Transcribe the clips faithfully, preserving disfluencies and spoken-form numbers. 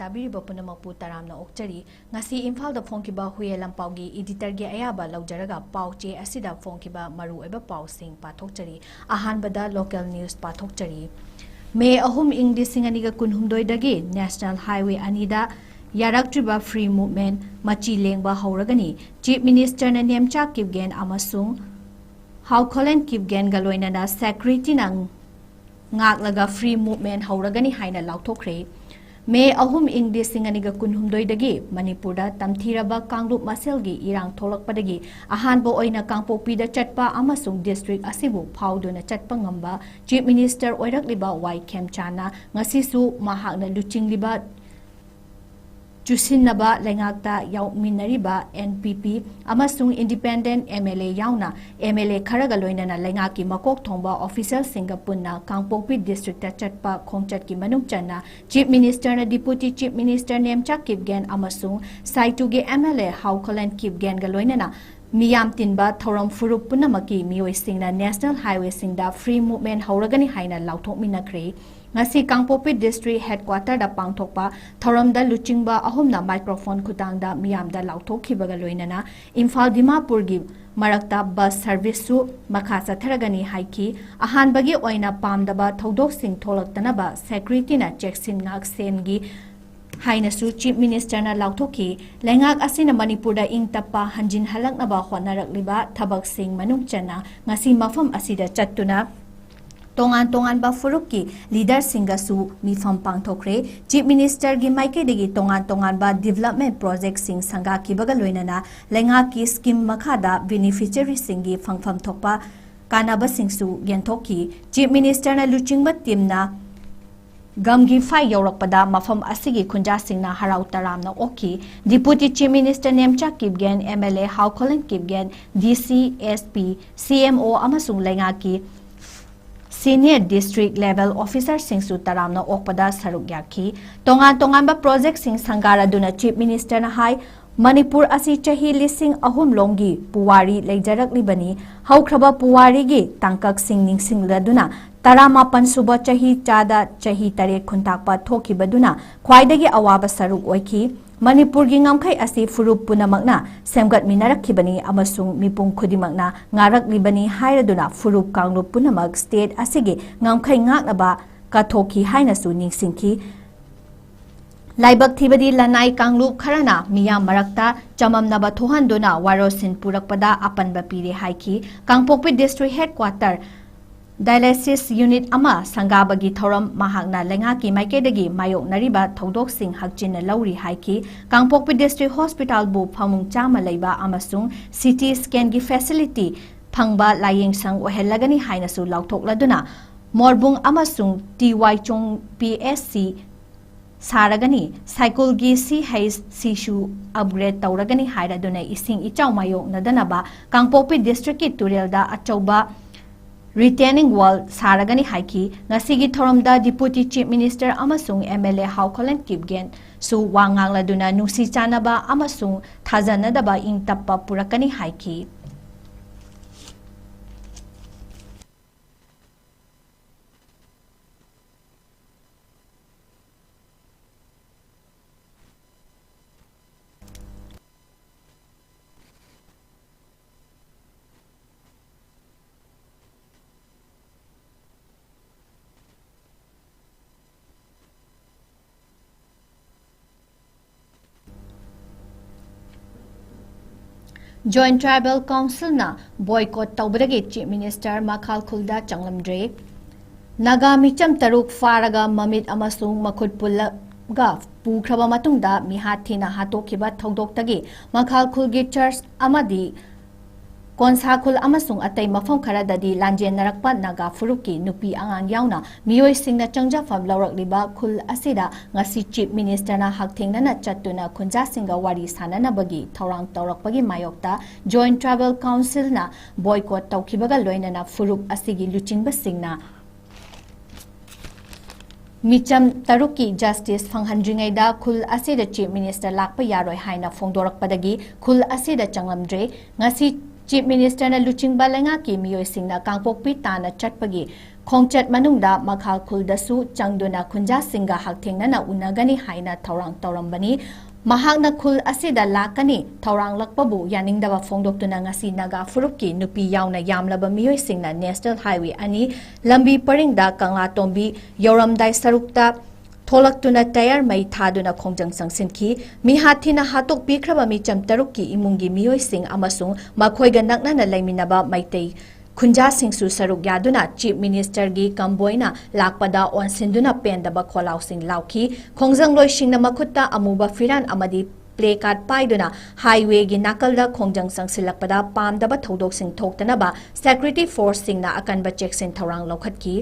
ꯇꯥꯕꯤꯔꯤꯕ ꯄꯨꯝꯅꯃꯛꯄꯨ ꯇꯔꯥꯝꯅ ꯑꯣꯛꯆꯔꯤ꯫ ꯉꯁꯤ ꯏꯝꯐꯥꯜꯗ ꯐꯣꯡꯈꯤꯕ ꯍꯨꯌꯦ ꯂꯝꯄꯥꯎꯒꯤ editorꯒꯤ ꯑꯌꯥꯕ ꯂꯧꯖꯔꯒ ꯄꯥꯎ ꯆꯦ ꯑꯁꯤꯗ ꯐꯣꯡꯈꯤꯕ ꯃꯔꯨꯑꯣꯏꯕ ꯄꯥꯎꯁꯤꯡ ꯄꯥꯊꯣꯛꯆꯔꯤ꯫ ꯑꯍꯥꯟꯕꯗ local news ꯄꯥꯊꯣꯛꯆꯔꯤ꯫ ꯃꯦ ꯑꯍꯨꯝ ꯏꯪ ꯂꯤꯁꯤꯡ ꯑꯅꯤꯒ ꯀꯨꯟꯍꯨꯝꯗꯣꯏꯗꯒꯤ National Highway ꯑꯅꯤꯗ ꯌꯥꯔꯛꯇ꯭ꯔꯤꯕ free movement ꯃꯆꯤ ꯂꯦꯡꯕ ꯍꯧꯔꯒꯅꯤ꯫ Chief Ministerꯅ ꯅꯦꯝꯆꯥ ꯀꯤꯞꯒꯦꯟ ꯑꯃꯁꯨꯡ ꯍꯥꯎꯈꯣꯂꯦꯟ ꯀꯤꯞꯒꯦꯟꯒ ꯂꯣꯏꯅꯅ securityꯅ ꯉꯥꯛꯂꯒ free movement ꯍꯧꯔꯒꯅꯤ ꯍꯥꯏꯅ ꯂꯥꯎꯊꯣꯛꯈ꯭ꯔꯦ꯫ ꯃꯦ ꯑꯍꯨꯝ ꯏꯪ ꯂꯤꯁꯤꯡ ꯑꯅꯤꯒ ꯀꯨꯟꯍꯨꯝꯗꯣꯏꯗꯒꯤ ꯃꯅꯤꯄꯨꯔꯗ ꯇꯝꯊꯤꯔꯕ ꯀꯥꯡꯂꯨꯞ ꯃꯁꯦꯜꯒꯤ ꯏꯔꯥꯡ ꯊꯣꯛꯂꯛꯄꯗꯒꯤ ꯑꯍꯥꯟꯕ ꯑꯣꯏꯅ ꯀꯥꯡꯄꯣꯛꯄꯤꯗ ꯆꯠꯄ ꯑꯃꯁꯨꯡ district ꯑꯁꯤꯕꯨ ꯐꯥꯎꯗꯨꯅ ꯆꯠꯄ ꯉꯝꯕ Chief Minister ꯑꯣꯏꯔꯛꯂꯤꯕ ꯋꯥꯏ ꯈꯦꯝꯆꯥꯟꯅ ꯉꯁꯤꯁꯨ ꯃꯍꯥꯛꯅ ꯂꯨꯆꯤꯡꯂꯤꯕ ꯆꯨꯁꯤꯟꯅꯕ ꯂꯩꯉꯥꯛꯇ ꯌꯥꯎꯃꯤꯟꯅꯔꯤꯕ NPP ꯑꯃꯁꯨꯡ independent MLA ꯌꯥꯎꯅ MLA ꯈꯔꯒ ꯂꯣꯏꯅꯅ ꯂꯩꯉꯥꯛꯀꯤ ꯃꯀꯣꯛ ꯊꯣꯡꯕ officialꯁꯤꯡꯒ ꯄꯨꯟꯅ ꯀꯥꯡꯄꯣꯛꯄꯤ districtꯇ ꯆꯠꯄ ꯈꯣꯡꯆꯠꯀꯤ ꯃꯅꯨꯡ ꯆꯟꯅ Chief Ministerꯅ Deputy Chief Minister Nemcha Kipgen ꯑꯃꯁꯨꯡ ꯁꯥꯏꯇꯨꯒꯤ MLA ꯍꯥꯎꯈꯣꯂꯦꯟ ꯀꯤꯞꯒꯦꯟꯒ ꯂꯣꯏꯅꯅ ꯃꯤꯌꯥꯝ ꯇꯤꯟꯕ ꯊꯧꯔꯝ ꯐꯨꯔꯨꯞ ꯄꯨꯝꯅꯃꯛꯀꯤ ꯃꯤꯑꯣꯏꯁꯤꯡꯅ National Highwayꯁꯤꯡꯗ free movement ꯍꯧꯔꯒꯅꯤ ꯍꯥꯏꯅ ꯂꯥꯎꯊꯣꯛꯃꯤꯟꯅꯈ꯭ꯔꯦ꯫ ꯉꯁꯤ ꯀꯥꯡꯄꯣꯛꯄꯤ district headquarterꯗ ꯄꯥꯡꯊꯣꯛꯄ ꯊꯧꯔꯝꯗ ꯂꯨꯆꯤꯡꯕ ꯑꯍꯨꯝꯅ microphone ꯈꯨꯠꯊꯥꯡꯗ ꯃꯤꯌꯥꯝꯗ ꯂꯥꯎꯊꯣꯛꯈꯤꯕꯒ ꯂꯣꯏꯅꯅ ꯏꯝꯐꯥꯜ ꯗꯤꯃꯥꯄꯨꯔꯒꯤ ꯃꯔꯛꯇ bus serviceꯁꯨ ꯃꯈꯥ ꯆꯠꯊꯔꯒꯅꯤ ꯍꯥꯏꯈꯤ꯫ ꯑꯍꯥꯟꯕꯒꯤ ꯑꯣꯏꯅ ꯄꯥꯝꯗꯕ ꯊꯧꯗꯣꯛꯁꯤꯡ ꯊꯣꯛꯂꯛꯇꯅꯕ securityꯅ ꯆꯦꯛꯁꯤꯟ ꯉꯥꯛꯁꯦꯟꯒꯤ ꯍꯥꯏꯅꯁꯨ Chief Ministerꯅ ꯂꯥꯎꯊꯣꯛꯈꯤ꯫ ꯂꯩꯉꯥꯛ ꯑꯁꯤꯅ ꯃꯅꯤꯄꯨꯔꯗ ꯏꯪ ꯇꯞꯄ ꯍꯟꯖꯤꯟꯍꯜꯂꯛꯅꯕ ꯍꯣꯠꯅꯔꯛꯂꯤꯕ ꯊꯕꯛꯁꯤꯡ ꯃꯅꯨꯡ ꯆꯟꯅ ꯉꯁꯤ ꯃꯐꯝ ꯑꯁꯤꯗ ꯆꯠꯇꯨꯅ ꯇꯣꯉꯥꯟ ꯇꯣꯉꯥꯟꯕ ꯐꯨꯔꯨꯞꯀꯤ leaderꯁꯤꯡꯒꯁꯨ ꯃꯤꯐꯝ ꯄꯥꯡꯊꯣꯛꯈ꯭ꯔꯦ꯫ Chief Ministerꯒꯤ ꯃꯥꯏꯀꯩꯗꯒꯤ ꯇꯣꯉꯥꯟ ꯇꯣꯉꯥꯟꯕ development projectꯁꯤꯡ ꯁꯪꯒꯥꯈꯤꯕꯒ ꯂꯣꯏꯅꯅ ꯂꯩꯉꯥꯛꯀꯤ scheme ꯃꯈꯥꯗ beneficiaryꯁꯤꯡꯒꯤ ꯐꯪꯐꯝ ꯊꯣꯛꯄ ꯀꯥꯟꯅꯕꯁꯤꯡꯁꯨ ꯌꯦꯟꯊꯣꯛꯈꯤ꯫ Chief Ministerꯅ ꯂꯨꯆꯤꯡꯕ teamꯅ ꯒꯝꯒꯤ ꯐꯥꯏ ꯌꯧꯔꯛꯄꯗ ꯃꯐꯝ ꯑꯁꯤꯒꯤ ꯈꯨꯟꯖꯥꯁꯤꯡꯅ ꯍꯔꯥꯎ ꯇꯔꯥꯝꯅ ꯑꯣꯛꯈꯤ꯫ Deputy Chief Minister Nemcha Kipgen, MLA ꯍꯥꯎꯈꯣꯂꯦꯟ Kipgen, DC, SP, CMO ꯑꯃꯁꯨꯡ ꯂꯩꯉꯥꯛꯀꯤ senior district level officerꯁꯤꯡꯁꯨ ꯇꯔꯥꯝꯅ ꯑꯣꯛꯄꯗ ꯁꯔꯨꯛ ꯌꯥꯈꯤ꯫ ꯇꯣꯉꯥꯟ ꯇꯣꯉꯥꯟꯕ projectꯁꯤꯡ ꯁꯪꯒꯥꯔꯗꯨꯅ Chief Ministerꯅ ꯍꯥꯏ, ꯃꯅꯤꯄꯨꯔ ꯑꯁꯤ ꯆꯍꯤ ꯂꯤꯁꯤꯡ ꯑꯍꯨꯝ ꯂꯣꯝꯒꯤ ꯄꯨꯋꯥꯔꯤ ꯂꯩꯖꯔꯛꯂꯤꯕꯅꯤ꯫ ꯍꯧꯈ꯭ꯔꯕ ꯄꯨꯋꯥꯔꯤꯒꯤ ꯇꯥꯡꯀꯛꯁꯤꯡ ꯅꯤꯡꯁꯤꯡꯂꯗꯨꯅ ꯇꯔꯥꯃꯥꯄꯟ ꯁꯨꯕ ꯆꯍꯤ ꯆꯥꯗ ꯆꯍꯤ ꯇꯔꯦꯠ ꯈꯨꯟꯇꯥꯛꯄ ꯊꯣꯛꯈꯤꯕꯗꯨꯅ ꯈ꯭ꯋꯥꯏꯗꯒꯤ ꯑꯋꯥꯕ ꯁꯔꯨꯛ ꯑꯣꯏꯈꯤ꯫ ꯃꯅꯤꯄꯨꯔꯒꯤ ꯉꯝꯈꯩ ꯑꯁꯤ ꯐꯨꯔꯨꯞ ꯄꯨꯝꯅꯃꯛꯅ ꯁꯦꯝꯒꯠꯃꯤꯟꯅꯔꯛꯈꯤꯕꯅꯤ ꯑꯃꯁꯨꯡ ꯃꯤꯄꯨꯝ ꯈꯨꯗꯤꯡꯃꯛꯅ ꯉꯥꯛꯂꯛꯂꯤꯕꯅꯤ ꯍꯥꯏꯔꯗꯨꯅ ꯐꯨꯔꯨꯞ ꯀꯥꯡꯂꯨꯞ ꯄꯨꯝꯅꯃꯛ ꯁ꯭ꯇꯦꯠ ꯑꯁꯤꯒꯤ ꯉꯝꯈꯩ ꯉꯥꯛꯅꯕ ꯀꯠꯊꯣꯛꯈꯤ ꯍꯥꯏꯅꯁꯨ ꯅꯤꯡꯁꯤꯡꯈꯤ꯫ ꯂꯥꯏꯕꯛ ꯊꯤꯕꯗꯤ ꯂꯅꯥꯏ ꯀꯥꯡꯂꯨꯞ ꯈꯔꯅ ꯃꯤꯌꯥꯝ ꯃꯔꯛꯇ ꯆꯃꯝꯅꯕ ꯊꯣꯛꯍꯟꯗꯨꯅ ꯋꯥꯔꯣꯁꯤꯟ ꯄꯨꯔꯛꯄꯗ ꯑꯄꯟꯕ ꯄꯤꯔꯦ ꯍꯥꯏꯈꯤ꯫ ꯀꯥꯡꯄꯣꯛꯄꯤ ꯗꯤꯁꯇ꯭ꯔꯤꯛ ꯍꯦꯗꯀ꯭ꯋꯥꯇꯔ ꯗꯥꯏꯂꯥꯏꯁꯤꯁ ꯌꯨꯅꯤꯠ ꯑꯃ ꯁꯪꯒꯥꯕꯒꯤ ꯊꯧꯔꯝ ꯃꯍꯥꯛꯅ ꯂꯩꯉꯥꯛꯀꯤ ꯃꯥꯏꯀꯩꯗꯒꯤ ꯃꯥꯌꯣꯛꯅꯔꯤꯕ ꯊꯧꯗꯣꯛꯁꯤꯡ ꯍꯛꯆꯤꯟꯅ ꯂꯧꯔꯤ ꯍꯥꯏꯈꯤ꯫ ꯀꯥꯡꯄꯣꯛꯄꯤ ꯗꯤꯁꯇ꯭ꯔꯤꯛ ꯍꯣꯁꯄꯤꯇꯥꯜꯕꯨ ꯐꯃꯨꯡ ꯆꯥꯝꯃ ꯂꯩꯕ ꯑꯃꯁꯨꯡ ꯁꯤ ꯇꯤ ꯁ꯭ꯀꯦꯟꯒꯤ ꯐꯦꯁꯤꯂꯤꯇꯤ ꯐꯪꯕ ꯂꯥꯌꯦꯡꯁꯪ ꯑꯣꯏꯍꯜꯂꯒꯅꯤ ꯍꯥꯏꯅꯁꯨ ꯂꯥꯎꯊꯣꯛꯂꯗꯨꯅ ꯃꯣꯔꯕꯨꯡ ꯑꯃꯁꯨꯡ ꯇꯤ ꯋꯥꯏ ꯆꯣꯡ P S C ꯁꯥꯔꯒꯅꯤ꯫ ꯁꯥꯏꯀꯨꯜꯒꯤ C H ꯁꯤꯁꯨ ꯑꯞꯒ꯭ꯔꯦꯗ ꯇꯧꯔꯒꯅꯤ ꯍꯥꯏꯔꯗꯨꯅ ꯏꯁꯤꯡ ꯏꯆꯥꯎ ꯃꯥꯌꯣꯛꯅꯗꯅꯕ ꯀꯥꯡꯄꯣꯛꯄꯤ ꯗꯤꯁꯇ꯭ꯔꯤꯛꯀꯤ ꯇꯨꯔꯦꯜꯗ ꯑꯆꯧꯕ ꯔꯤꯇꯦꯅꯤꯡ ꯋꯥꯜ ꯁꯥꯔꯒꯅꯤ ꯍꯥꯏꯈꯤ꯫ ꯉꯁꯤꯒꯤ ꯊꯧꯔꯝꯗ ꯗꯤꯄꯨꯇꯤ ꯆꯤꯐ ꯃꯤꯅꯤꯁꯇꯔ ꯑꯃꯁꯨꯡ ꯑꯦꯝ ꯑꯦꯜ ꯑꯦ ꯍꯥꯎ ꯈꯣꯂꯦꯟ ꯀꯤꯞꯒꯦꯟꯁꯨ ꯋꯥ ꯉꯥꯡꯂꯗꯨꯅ ꯅꯨꯡꯁꯤ ꯆꯥꯟꯅꯕ ꯑꯃꯁꯨꯡ ꯊꯥꯖꯅꯗꯕ ꯏꯪ ꯇꯞꯄ ꯄꯨꯔꯛꯀꯅꯤ ꯍꯥꯏꯈꯤ꯫ Joint Tribal Councilꯅ boycott ꯇꯧꯕꯗꯒꯤ Chief Minister ꯃꯈꯥꯜ ꯈꯨꯜꯗ ꯆꯪꯂꯝꯗ꯭ꯔꯦ꯫ ꯅꯥꯒꯥ ꯃꯤꯆꯝ ꯇꯔꯨꯛ ꯐꯥꯔꯒ ꯃꯃꯤꯠ ꯑꯃꯁꯨꯡ ꯃꯈꯨꯠ ꯄꯨꯜꯂꯒ ꯄꯨꯈ꯭ꯔꯕ ꯃꯇꯨꯡꯗ ꯃꯤꯍꯥꯠ ꯊꯤꯅ ꯍꯥꯠꯇꯣꯛꯈꯤꯕ ꯊꯧꯗꯣꯛꯇꯒꯤ ꯃꯈꯥꯜ ꯈꯨꯜꯒꯤ church ꯑꯃꯗꯤ ꯀꯣꯟꯁꯥ ꯈꯨꯜ ꯑꯃꯁꯨꯡ ꯑꯇꯩ ꯃꯐꯝ ꯈꯔꯗꯗꯤ ꯂꯥꯟꯖꯦꯟꯅꯔꯛꯄ ꯅꯥꯒꯥ ꯐꯨꯔꯨꯞꯀꯤ ꯅꯨꯄꯤ ꯑꯉꯥꯡ ꯌꯥꯎꯅ ꯃꯤꯑꯣꯏꯁꯤꯡꯅ ꯆꯪꯖꯐꯝ ꯂꯧꯔꯛꯂꯤꯕ ꯈꯨꯜ ꯑꯁꯤꯗ ꯉꯁꯤ Chief Ministerꯅ ꯍꯛꯊꯦꯡꯅꯅ ꯆꯠꯇꯨꯅ ꯈꯨꯟꯖꯥꯁꯤꯡꯒ ꯋꯥꯔꯤ ꯁꯥꯅꯅꯕꯒꯤ ꯊꯧꯔꯥꯡ ꯇꯧꯔꯛꯄꯒꯤ ꯃꯥꯌꯣꯛꯇ Joint Tribal Councilꯅ boycott ꯇꯧꯈꯤꯕꯒ ꯂꯣꯏꯅꯅ ꯐꯨꯔꯨꯞ ꯑꯁꯤꯒꯤ ꯂꯨꯆꯤꯡꯕꯁꯤꯡꯅ ꯃꯤꯆꯝ ꯇꯔꯨꯛꯀꯤ ꯖꯁꯇꯤꯁ ꯐꯪꯍꯟꯗ꯭ꯔꯤꯉꯩꯗ ꯈꯨꯜ ꯑꯁꯤꯗ ꯆꯤꯐ ꯃꯤꯅꯤꯁꯇꯔ ꯂꯥꯛꯄ ꯌꯥꯔꯣꯏ ꯍꯥꯏꯅ ꯐꯣꯡꯗꯣꯔꯛꯄꯗꯒꯤ ꯈꯨꯜ ꯑꯁꯤꯗ ꯆꯪꯂꯝꯗ꯭ꯔꯦ꯫ ꯉꯁꯤ ꯆꯤꯐ ꯃꯤꯅꯤꯁꯇꯔꯅ ꯂꯨꯆꯤꯡꯕ ꯂꯩꯉꯥꯛꯀꯤ ꯃꯤꯑꯣꯏꯁꯤꯡꯅ ꯀꯥꯡꯄꯣꯛꯄꯤ ꯇꯥꯟꯅ ꯆꯠꯄꯒꯤ ꯈꯣꯡꯆꯠ ꯃꯅꯨꯡꯗ ꯃꯈꯥꯜ ꯈꯨꯜꯗꯁꯨ ꯆꯪꯗꯨꯅ ꯈꯨꯟꯖꯥꯁꯤꯡꯒ ꯍꯛꯊꯦꯡꯅꯅ ꯎꯅꯒꯅꯤ ꯍꯥꯏꯅ ꯊꯧꯔꯥꯡ ꯇꯧꯔꯝꯕꯅꯤ꯫ ꯃꯍꯥꯛꯅ ꯈꯨꯜ ꯑꯁꯤꯗ ꯂꯥꯛꯀꯅꯤ ꯊꯧꯔꯥꯡꯂꯛꯄꯕꯨ ꯌꯥꯅꯤꯡꯗꯕ ꯐꯣꯡꯗꯣꯛꯇꯨꯅ ꯉꯁꯤ ꯅꯥꯒꯥ ꯐꯨꯔꯨꯞꯀꯤ ꯅꯨꯄꯤ ꯌꯥꯎꯅ ꯌꯥꯝꯂꯕ ꯃꯤꯑꯣꯏꯁꯤꯡꯅ ꯅꯦꯁꯅꯦꯜ ꯍꯥꯏꯋꯦ ꯑꯅꯤ ꯂꯝꯕꯤ ꯄꯔꯤꯡꯗ ꯀꯪꯂꯥꯇꯣꯝꯕꯤ ꯌꯧꯔꯝꯗꯥꯏ ꯁꯔꯨꯛꯇ ꯊꯣꯛꯂꯛꯇꯨꯅ ꯇꯌꯥꯔ ꯃꯩ ꯊꯥꯗꯨꯅ ꯈꯣꯡꯖꯪ ꯆꯪꯁꯤꯟꯈꯤ꯫ ꯃꯤꯍꯥꯠ ꯊꯤꯅ ꯍꯥꯠꯇꯣꯛꯄꯤꯈ꯭ꯔꯕ ꯃꯤꯆꯝ ꯇꯔꯨꯛꯀꯤ ꯏꯃꯨꯡꯒꯤ ꯃꯤꯑꯣꯏꯁꯤꯡ ꯑꯃꯁꯨꯡ ꯃꯈꯣꯏꯒ ꯅꯛꯅꯅ ꯂꯩꯃꯤꯟꯅꯕ ꯃꯩꯇꯩ ꯈꯨꯟꯖꯥꯁꯤꯡꯁꯨ ꯁꯔꯨꯛ ꯌꯥꯗꯨꯅ ꯆꯤꯐ ꯃꯤꯅꯤꯁꯇꯔꯒꯤ ꯀꯝꯕꯣꯏꯅ ꯂꯥꯛꯄꯗ ꯑꯣꯟꯁꯤꯟꯗꯨꯅ ꯄꯦꯟꯗꯕ ꯈꯣꯜꯂꯥꯎꯁꯤꯡ ꯂꯥꯎꯈꯤ꯫ ꯈꯣꯡꯖꯪꯂꯣꯏꯁꯤꯡꯅ ꯃꯈꯨꯠꯇ ꯑꯃꯨꯕ ꯐꯤꯔꯥꯟ ꯑꯃꯗꯤ ꯄ꯭ꯂꯦ ꯀꯥꯔꯗ ꯄꯥꯏꯗꯨꯅ ꯍꯥꯏꯋꯦꯒꯤ ꯅꯥꯀꯜꯗ ꯈꯣꯡꯖꯪ ꯆꯪꯁꯤꯜꯂꯛꯄꯗ ꯄꯥꯝꯗꯕ ꯊꯧꯗꯣꯛꯁꯤꯡ ꯊꯣꯛꯇꯅꯕ ꯁꯦꯀ꯭ꯌꯨꯔꯤꯇꯤ ꯐꯣꯔꯁꯁꯤꯡꯅ ꯑꯀꯟꯕ ꯆꯦꯛꯁꯤꯟ ꯊꯧꯔꯥꯡ ꯂꯧꯈꯠꯈꯤ꯫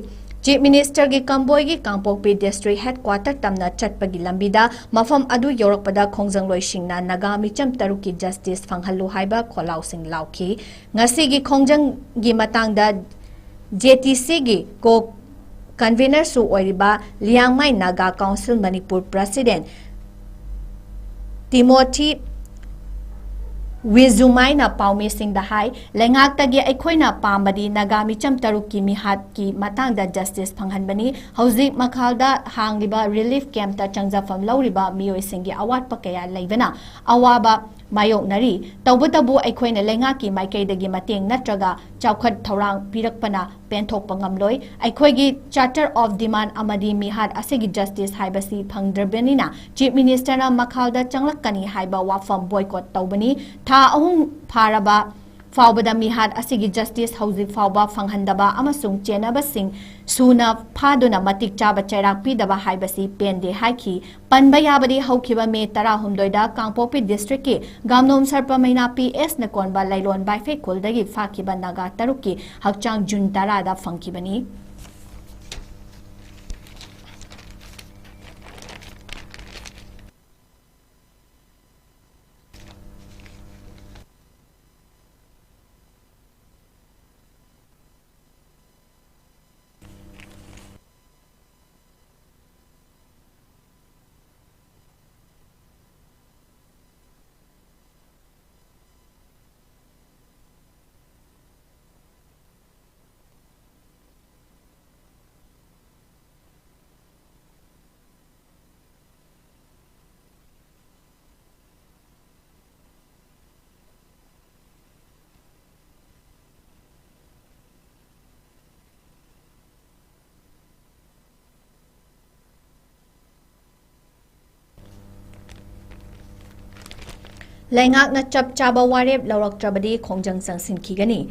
ꯆꯤꯐ ꯃꯤꯅꯤꯁꯇꯔꯒꯤ ꯀꯝꯕꯣꯏꯒꯤ ꯀꯥꯡꯄꯣꯛꯄꯤ ꯗꯤꯁꯇ꯭ꯔꯤꯛ ꯍꯦꯗꯀ꯭ꯋꯥꯇꯔ ꯇꯝꯅ ꯆꯠꯄꯒꯤ ꯂꯝꯕꯤꯗ ꯃꯐꯝ ꯑꯗꯨ ꯌꯧꯔꯛꯄꯗ ꯈꯣꯡꯖꯪꯂꯣꯏꯁꯤꯡꯅ ꯅꯥꯒꯥ ꯃꯤꯆꯝ ꯇꯔꯨꯛꯀꯤ ꯖꯁꯇꯤꯁ ꯐꯪꯍꯜꯂꯨ ꯍꯥꯏꯕ ꯈꯣꯜꯂꯥꯎꯁꯤꯡ ꯂꯥꯎꯈꯤ꯫ ꯉꯁꯤꯒꯤ ꯈꯣꯡꯖꯪꯒꯤ ꯃꯇꯥꯡꯗ ꯖꯦ ꯇꯤ ꯁꯤꯒꯤ ꯀꯣ ꯀꯟꯚꯤꯅꯔꯁꯨ ꯑꯣꯏꯔꯤꯕ ꯂꯤꯌꯥꯡꯃꯥꯏ ꯅꯥꯒꯥ ꯀꯥꯎꯟꯁꯤꯜ ꯃꯅꯤꯄꯨꯔ ꯄ꯭ꯔꯁꯤꯗꯦꯟ ꯇꯤꯃꯣꯊꯤ ꯋꯤꯖꯨꯃꯥꯏꯅ ꯄꯥꯎꯃꯤꯁꯤꯡꯗ ꯍꯥꯏ, ꯂꯩꯉꯥꯛꯇꯒꯤ ꯑꯩꯈꯣꯏꯅ ꯄꯥꯝꯕꯗꯤ ꯅꯥꯒꯥ ꯃꯤꯆꯝ ꯇꯔꯨꯛꯀꯤ ꯃꯤꯍꯥꯠꯀꯤ ꯃꯇꯥꯡꯗ ꯖꯁꯇꯤꯁ ꯐꯪꯍꯟꯕꯅꯤ꯫ ꯍꯧꯖꯤꯛ ꯃꯈꯥꯜꯗ ꯍꯥꯡꯂꯤꯕ ꯔꯤꯂꯤꯐ ꯀꯦꯝꯞꯇ ꯆꯪꯖꯐꯝ ꯂꯧꯔꯤꯕ ꯃꯤꯑꯣꯏꯁꯤꯡꯒꯤ ꯑꯋꯥꯠꯄ ꯀꯌꯥ ꯂꯩꯕꯅ ꯑꯋꯥꯕ ꯃꯥꯌꯣꯛꯅꯔꯤ꯫ ꯇꯧꯕꯇꯕꯨ ꯑꯩꯈꯣꯏꯅ ꯂꯩꯉꯥꯛꯀꯤ ꯃꯥꯏꯀꯩꯗꯒꯤ ꯃꯇꯦꯡ ꯅꯠꯇ꯭ꯔꯒ ꯆꯥꯎꯈꯠ ꯊꯧꯔꯥꯡ ꯄꯤꯔꯛꯄꯅ ꯄꯦꯟꯊꯣꯛꯄ ꯉꯝꯂꯣꯏ꯫ ꯑꯩꯈꯣꯏꯒꯤ Charter of Demand ꯑꯃꯗꯤ ꯃꯤꯍꯥꯠ ꯑꯁꯤꯒꯤ ꯖꯁꯇꯤꯁ ꯍꯥꯏꯕꯁꯤ ꯐꯪꯗ꯭ꯔꯕꯅꯤꯅ ꯆꯤꯐ ꯃꯤꯅꯤꯁꯇꯔꯅ ꯃꯈꯥꯜꯗ ꯆꯪꯂꯛꯀꯅꯤ ꯍꯥꯏꯕ ꯋꯥꯐꯝ ꯕꯣꯏꯀꯣꯠ ꯇꯧꯕꯅꯤ꯫ ꯊꯥ ꯑꯍꯨꯝ ꯐꯥꯔꯕ ꯐꯥꯎꯕꯗ ꯃꯤꯍꯥꯠ ꯑꯁꯤꯒꯤ ꯖꯁꯇꯤꯁ ꯍꯧꯖꯤꯛ ꯐꯥꯎꯕ ꯐꯪꯍꯟꯗꯕ ꯑꯃꯁꯨꯡ ꯆꯦꯟꯅꯕꯁꯤꯡ ꯁꯨꯅ ꯐꯥꯗꯨꯅ ꯃꯇꯤꯛ ꯆꯥꯕ ꯆꯩꯔꯥꯛ ꯄꯤꯗꯕ ꯍꯥꯏꯕꯁꯤ ꯄꯦꯟꯗꯦ ꯍꯥꯏꯈꯤ꯫ ꯄꯟꯕ ꯌꯥꯕꯗꯤ ꯍꯧꯈꯤꯕ ꯃꯦ ꯇꯔꯥꯍꯨꯝꯗꯣꯏꯗ ꯀꯥꯡꯄꯣꯛꯄꯤ ꯗꯤꯁꯇ꯭ꯔꯤꯛꯀꯤ ꯒꯥꯝꯅꯣꯝ ꯁꯔꯄ ꯃꯩꯅꯥꯄꯤ ꯑꯦꯁꯅ ꯀꯣꯟꯕ ꯂꯩꯂꯣꯟ ꯕꯥꯏꯐꯩ ꯈꯨꯜꯗꯒꯤ ꯐꯥꯈꯤꯕ ꯅꯥꯒꯥ ꯇꯔꯨꯛꯀꯤ ꯍꯛꯆꯥꯡ ꯖꯨꯟ ꯇꯔꯥꯗ ꯐꯪꯈꯤꯕꯅꯤ꯫ ꯂꯩꯉꯥꯛꯅ ꯆꯞ ꯆꯥꯕ ꯋꯥꯔꯦꯞ ꯂꯧꯔꯛꯇ꯭ꯔꯕꯗꯤ ꯈꯣꯡꯖꯪ ꯆꯪꯁꯤꯟꯈꯤꯒꯅꯤ꯫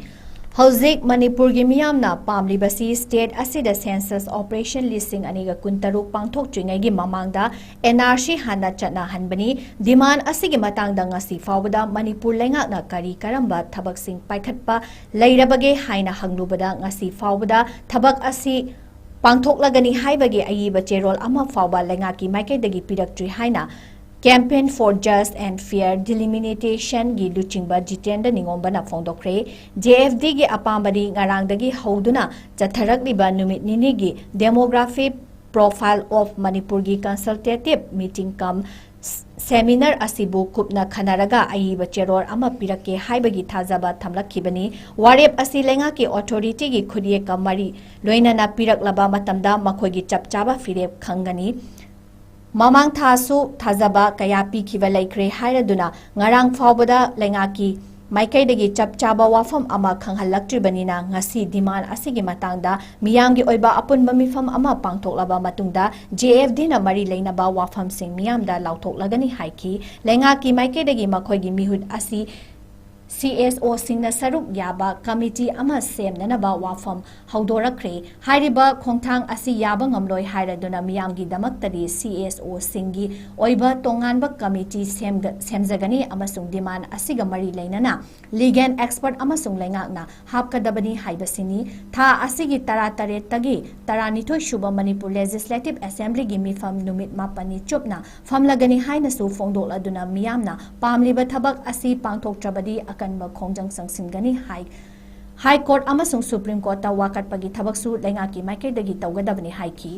ꯍꯧꯖꯤꯛ ꯃꯅꯤꯄꯨꯔꯒꯤ ꯃꯤꯌꯥꯝꯅ ꯄꯥꯝꯂꯤꯕꯁꯤ state ꯑꯁꯤꯗ census operation ꯂꯤꯁꯤꯡ ꯑꯅꯤꯒ ꯀꯨꯟꯇꯔꯨꯛ ꯄꯥꯡꯊꯣꯛꯇ꯭ꯔꯤꯉꯩꯒꯤ ꯃꯃꯥꯡꯗ N R C ꯍꯥꯟꯅ ꯆꯠꯅꯍꯟꯕꯅꯤ꯫ Demand ꯑꯁꯤꯒꯤ ꯃꯇꯥꯡꯗ ꯉꯁꯤ ꯐꯥꯎꯕꯗ ꯃꯅꯤꯄꯨꯔ ꯂꯩꯉꯥꯛꯅ ꯀꯔꯤ ꯀꯔꯝꯕ ꯊꯕꯛꯁꯤꯡ ꯄꯥꯏꯈꯠꯄ ꯂꯩꯔꯕꯒꯦ ꯍꯥꯏꯅ ꯍꯪꯂꯨꯕꯗ, ꯉꯁꯤ ꯐꯥꯎꯕꯗ ꯊꯕꯛ ꯑꯁꯤ ꯄꯥꯡꯊꯣꯛꯂꯒꯅꯤ ꯍꯥꯏꯕꯒꯤ ꯑꯏꯕ ꯆꯦꯔꯣꯜ ꯑꯃ ꯐꯥꯎꯕ ꯂꯩꯉꯥꯛꯀꯤ ꯃꯥꯏꯀꯩꯗꯒꯤ ꯄꯤꯔꯛꯇ꯭ꯔꯤ ꯍꯥꯏꯅ Campaign for Just and Fair Delimitation ꯒꯤ ꯂꯨꯆꯤꯡꯕ ꯖꯤꯇꯦꯟꯗ꯭ꯔ ꯅꯤꯉꯣꯝꯕꯅ ꯐꯣꯡꯗꯣꯛꯈ꯭ꯔꯦ꯫ J F D ꯒꯤ ꯑꯄꯥꯝꯕꯗꯤ ꯉꯔꯥꯡꯗꯒꯤ ꯍꯧꯗꯨꯅ ꯆꯠꯊꯔꯛꯂꯤꯕ ꯅꯨꯃꯤꯠ ꯅꯤꯅꯤꯒꯤ Demographic Profile of Manipur ꯒꯤ consultative meeting cum seminar ꯑꯁꯤꯕꯨ ꯀꯨꯞꯅ ꯈꯟꯅꯔꯒ ꯑꯏꯕ ꯆꯦꯔꯣꯜ ꯑꯃ ꯄꯤꯔꯛꯀꯦ ꯍꯥꯏꯕꯒꯤ ꯊꯥꯖꯕ ꯊꯝꯂꯛꯈꯤꯕꯅꯤ꯫ ꯋꯥꯔꯦꯞ ꯑꯁꯤ ꯂꯩꯉꯥꯛꯀꯤ authority ꯒꯤ ꯈꯨꯠꯌꯦꯛꯀ ꯃꯔꯤ ꯂꯣꯏꯅꯅ ꯄꯤꯔꯛꯂꯕ ꯃꯇꯝꯗ ꯃꯈꯣꯏꯒꯤ ꯆꯞ ꯆꯥꯕ ꯐꯤꯔꯦꯞ ꯈꯪꯒꯅꯤ꯫ ꯃꯃꯥꯡ ꯊꯥꯁꯨ ꯊꯥꯖꯕ ꯀꯌꯥ ꯄꯤꯈꯤꯕ ꯂꯩꯈ꯭ꯔꯦ ꯍꯥꯏꯔꯗꯨꯅ ꯉꯔꯥꯡ ꯐꯥꯎꯕꯗ ꯂꯩꯉꯥꯛꯀꯤ ꯃꯥꯏꯀꯩꯗꯒꯤ ꯆꯞ ꯆꯥꯕ ꯋꯥꯐꯝ ꯑꯃ ꯈꯪꯍꯜꯂꯛꯇ꯭ꯔꯤꯕꯅꯤꯅ, ꯉꯁꯤ demand ꯑꯁꯤꯒꯤ ꯃꯇꯥꯡꯗ ꯃꯤꯌꯥꯝꯒꯤ ꯑꯣꯏꯕ ꯑꯄꯨꯟꯕ ꯃꯤꯐꯝ ꯑꯃ ꯄꯥꯡꯊꯣꯛꯂꯕ ꯃꯇꯨꯡꯗ J F D ꯅ ꯃꯔꯤ ꯂꯩꯅꯕ ꯋꯥꯐꯝꯁꯤꯡ ꯃꯤꯌꯥꯝꯗ ꯂꯥꯎꯊꯣꯛꯂꯒꯅꯤ ꯍꯥꯏꯈꯤ꯫ ꯂꯩꯉꯥꯛꯀꯤ ꯃꯥꯏꯀꯩꯗꯒꯤ ꯃꯈꯣꯏꯒꯤ ꯃꯤꯍꯨꯠ ꯑꯁꯤ C S O ꯁꯤꯡꯅ ꯁꯔꯨꯛ ꯌꯥꯕ committee ꯑꯃ ꯁꯦꯝꯅꯅꯕ ꯋꯥꯐꯝ ꯍꯧꯗꯣꯔꯛꯈ꯭ꯔꯦ꯫ ꯍꯥꯏꯔꯤꯕ ꯈꯣꯡꯊꯥꯡ ꯑꯁꯤ ꯌꯥꯕ ꯉꯝꯂꯣꯏ ꯍꯥꯏꯔꯗꯨꯅ ꯃꯤꯌꯥꯝꯒꯤꯗꯃꯛꯇꯗꯤ C S O ꯁꯤꯡꯒꯤ ꯑꯣꯏꯕ ꯇꯣꯉꯥꯟꯕ committee ꯁꯦꯝꯒ-, ꯁꯦꯝꯖꯒꯅꯤ ꯑꯃꯁꯨꯡ demand ꯑꯁꯤꯒ ꯃꯔꯤ ꯂꯩꯅꯅ legal expert ꯑꯃꯁꯨꯡ ꯂꯩꯉꯥꯛꯅ ꯍꯥꯞꯀꯗꯕꯅꯤ ꯍꯥꯏꯕꯁꯤꯅꯤ꯫ ꯊꯥ ꯑꯁꯤꯒꯤ ꯇꯔꯥꯇꯔꯦꯠꯇꯒꯤ ꯇꯔꯥꯅꯤꯊꯣꯏ ꯁꯨꯕ ꯃꯅꯤꯄꯨꯔ Legislative Assembly ꯒꯤ ꯃꯤꯐꯝ ꯅꯨꯃꯤꯠ ꯃꯥꯄꯟꯅꯤ ꯆꯨꯞꯅ ꯐꯝꯂꯒꯅꯤ ꯍꯥꯏꯅꯁꯨ ꯐꯣꯡꯗꯣꯛꯂꯗꯨꯅ ꯃꯤꯌꯥꯝꯅ ꯄꯥꯝꯂꯤꯕ ꯊꯕꯛ ꯑꯁꯤ ꯄꯥꯡꯊꯣꯛꯇ꯭ꯔꯕꯗꯤ ꯑꯀꯟꯕ ꯈꯣꯡꯖꯪ ꯆꯪꯁꯤꯟꯒꯅꯤ ꯍꯥꯏ꯫ High Court ꯑꯃꯁꯨꯡ Supreme Court ꯇ ꯋꯥꯀꯠꯄꯒꯤ ꯊꯕꯛꯁꯨ ꯂꯩꯉꯥꯛꯀꯤ ꯃꯥꯏꯀꯩꯗꯒꯤ ꯇꯧꯒꯗꯕꯅꯤ ꯍꯥꯏꯈꯤ꯫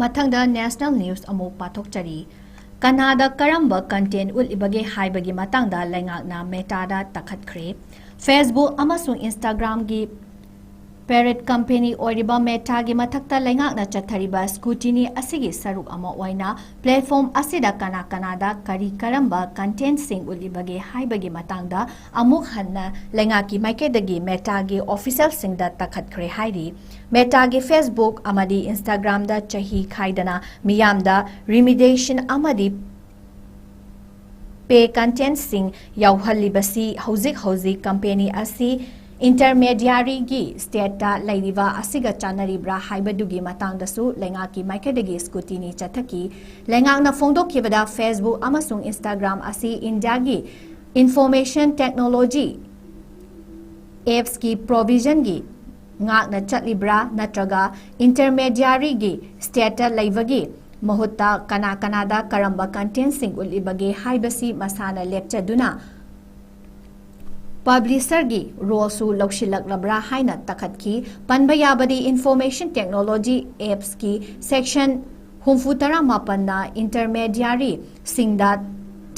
ꯃꯊꯪꯗ national news ꯑꯃꯨꯛ ꯄꯥꯊꯣꯛꯆꯔꯤ꯫ ꯀꯅꯥꯗ ꯀꯔꯝꯕ content ꯎꯠꯂꯤꯕꯒꯦ ꯍꯥꯏꯕꯒꯤ ꯃꯇꯥꯡꯗ ꯂꯩꯉꯥꯛꯅ Meta-ꯗ ꯇꯛꯈꯠꯈ꯭ꯔꯦ꯫ Facebook ꯑꯃꯁꯨꯡ Instagram-ꯒꯤ parent company ꯑꯣꯏꯔꯤꯕ Meta-ꯒꯤ ꯃꯊꯛꯇ ꯂꯩꯉꯥꯛꯅ ꯆꯠꯊꯔꯤꯕ scrutiny ꯑꯁꯤꯒꯤ ꯁꯔꯨꯛ ꯑꯃ ꯑꯣꯏꯅ platform ꯑꯁꯤꯗ ꯀꯅꯥ ꯀꯅꯥꯗ ꯀꯔꯤ ꯀꯔꯝꯕ content-ꯁꯤꯡ ꯎꯠꯂꯤꯕꯒꯦ ꯍꯥꯏꯕꯒꯤ ꯃꯇꯥꯡꯗ ꯑꯃꯨꯛ ꯍꯟꯅ ꯂꯩꯉꯥꯛꯀꯤ ꯃꯥꯏꯀꯩꯗꯒꯤ Meta-ꯒꯤ official-ꯁꯤꯡꯗ ꯇꯛꯈꯠꯈ꯭ꯔꯦ ꯍꯥꯏꯔꯤ꯫ Meta-ꯒꯤ Facebook ꯑꯃꯗꯤ Instagram-ꯗ ꯆꯍꯤ ꯈꯥꯏꯗꯅ ꯃꯤꯌꯥꯝꯗ remediation ꯑꯃꯗꯤ pay content-ꯁꯤꯡ ꯌꯥꯎꯍꯜꯂꯤꯕꯁꯤ ꯍꯧꯖꯤꯛ ꯍꯧꯖꯤꯛ company ꯑꯁꯤ intermediary-ꯒꯤ state-ꯇ ꯂꯩꯔꯤꯕ ꯑꯁꯤꯒ ꯆꯥꯟꯅꯔꯤꯕ꯭ꯔꯥ ꯍꯥꯏꯕꯗꯨꯒꯤ ꯃꯇꯥꯡꯗꯁꯨ ꯂꯩꯉꯥꯛꯀꯤ ꯃꯥꯏꯀꯩꯗꯒꯤ scrutiny ꯆꯠꯊꯈꯤ꯫ ꯂꯩꯉꯥꯛꯅ ꯐꯣꯡꯗꯣꯛꯈꯤꯕꯗ Facebook ꯑꯃꯁꯨꯡ Instagram ꯑꯁꯤ India-ꯒꯤ information technology apps-ꯀꯤ provision-ꯒꯤ ꯉꯥꯛꯅ ꯆꯠꯂꯤꯕ꯭ꯔꯥ ꯅꯠꯇ꯭ꯔꯒ intermediary-ꯒꯤ state-ꯇ ꯂꯩꯕꯒꯤ ꯃꯍꯨꯠꯇ ꯀꯅꯥ ꯀꯅꯥꯗ ꯀꯔꯝꯕ content-ꯁꯤꯡ ꯎꯠꯂꯤꯕꯒꯦ ꯍꯥꯏꯕꯁꯤ ꯃꯁꯥꯅ ꯂꯦꯞꯆꯗꯨꯅ publisher-ꯒꯤ role-ꯁꯨ ꯂꯧꯁꯤꯜꯂꯛꯂꯕ꯭ꯔꯥ ꯍꯥꯏꯅ ꯇꯛꯈꯠꯈꯤ꯫ ꯄꯟꯕ ꯌꯥꯕꯗꯤ, information technology apps-ꯀꯤ section ꯍꯨꯝꯐꯨ ꯇꯔꯥ ꯃꯥꯄꯟꯅ intermediary-ꯁꯤꯡꯗ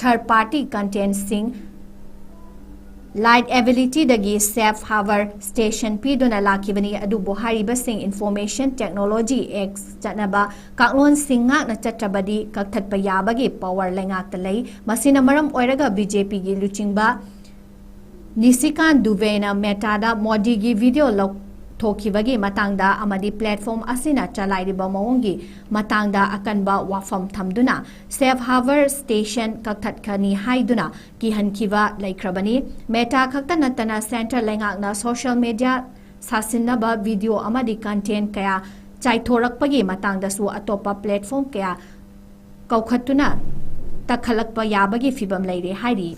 third party content-ꯁꯤꯡ liability-ꯗꯒꯤ safe harbour status ꯄꯤꯗꯨꯅ ꯂꯥꯛꯈꯤꯕꯅꯤ꯫ ꯑꯗꯨꯕꯨ ꯍꯥꯏꯔꯤꯕꯁꯤꯡ Information Technology Act ꯆꯠꯅꯕ ꯀꯥꯡꯂꯣꯟꯁꯤꯡ ꯉꯥꯛꯅ ꯆꯠꯇ꯭ꯔꯕꯗꯤ ꯀꯛꯊꯠꯄ ꯌꯥꯕꯒꯤ power ꯂꯩꯉꯥꯛꯇ ꯂꯩ꯫ ꯃꯁꯤꯅ ꯃꯔꯝ ꯑꯣꯏꯔꯒ BJP-ꯒꯤ ꯂꯨꯆꯤꯡꯕ ꯅꯤꯁꯤꯀꯥꯟ ꯗꯨꯕꯦꯅ Meta-ꯗ ꯃꯣꯗꯤꯒꯤ video ꯂꯧꯊꯣꯛꯈꯤꯕꯒꯤ ꯃꯇꯥꯡꯗ ꯑꯃꯗꯤ platform ꯑꯁꯤꯅ ꯆꯂꯥꯏꯔꯤꯕ ꯃꯑꯣꯡꯒꯤ ꯃꯇꯥꯡꯗ ꯑꯀꯟꯕ ꯋꯥꯐꯝ ꯊꯝꯗꯨꯅ safe harbour status ꯀꯛꯊꯠꯀꯅꯤ ꯍꯥꯏꯗꯨꯅ ꯀꯤꯍꯟꯈꯤꯕ ꯂꯩꯈ꯭ꯔꯕꯅꯤ꯫ Meta ꯈꯛꯇ ꯅꯠꯇꯅ centre ꯂꯩꯉꯥꯛꯅ social media ꯁꯥꯁꯤꯟꯅꯕ video ꯑꯃꯗꯤ content ꯀꯌꯥ ꯆꯥꯏꯊꯣꯔꯛꯄꯒꯤ ꯃꯇꯥꯡꯗꯁꯨ ꯑꯇꯣꯞꯄ platform ꯀꯌꯥ ꯀꯧꯈꯠꯇꯨꯅ ꯇꯛꯈꯠꯂꯛꯄ ꯌꯥꯕꯒꯤ ꯐꯤꯚꯝ ꯂꯩꯔꯦ ꯍꯥꯏꯔꯤ꯫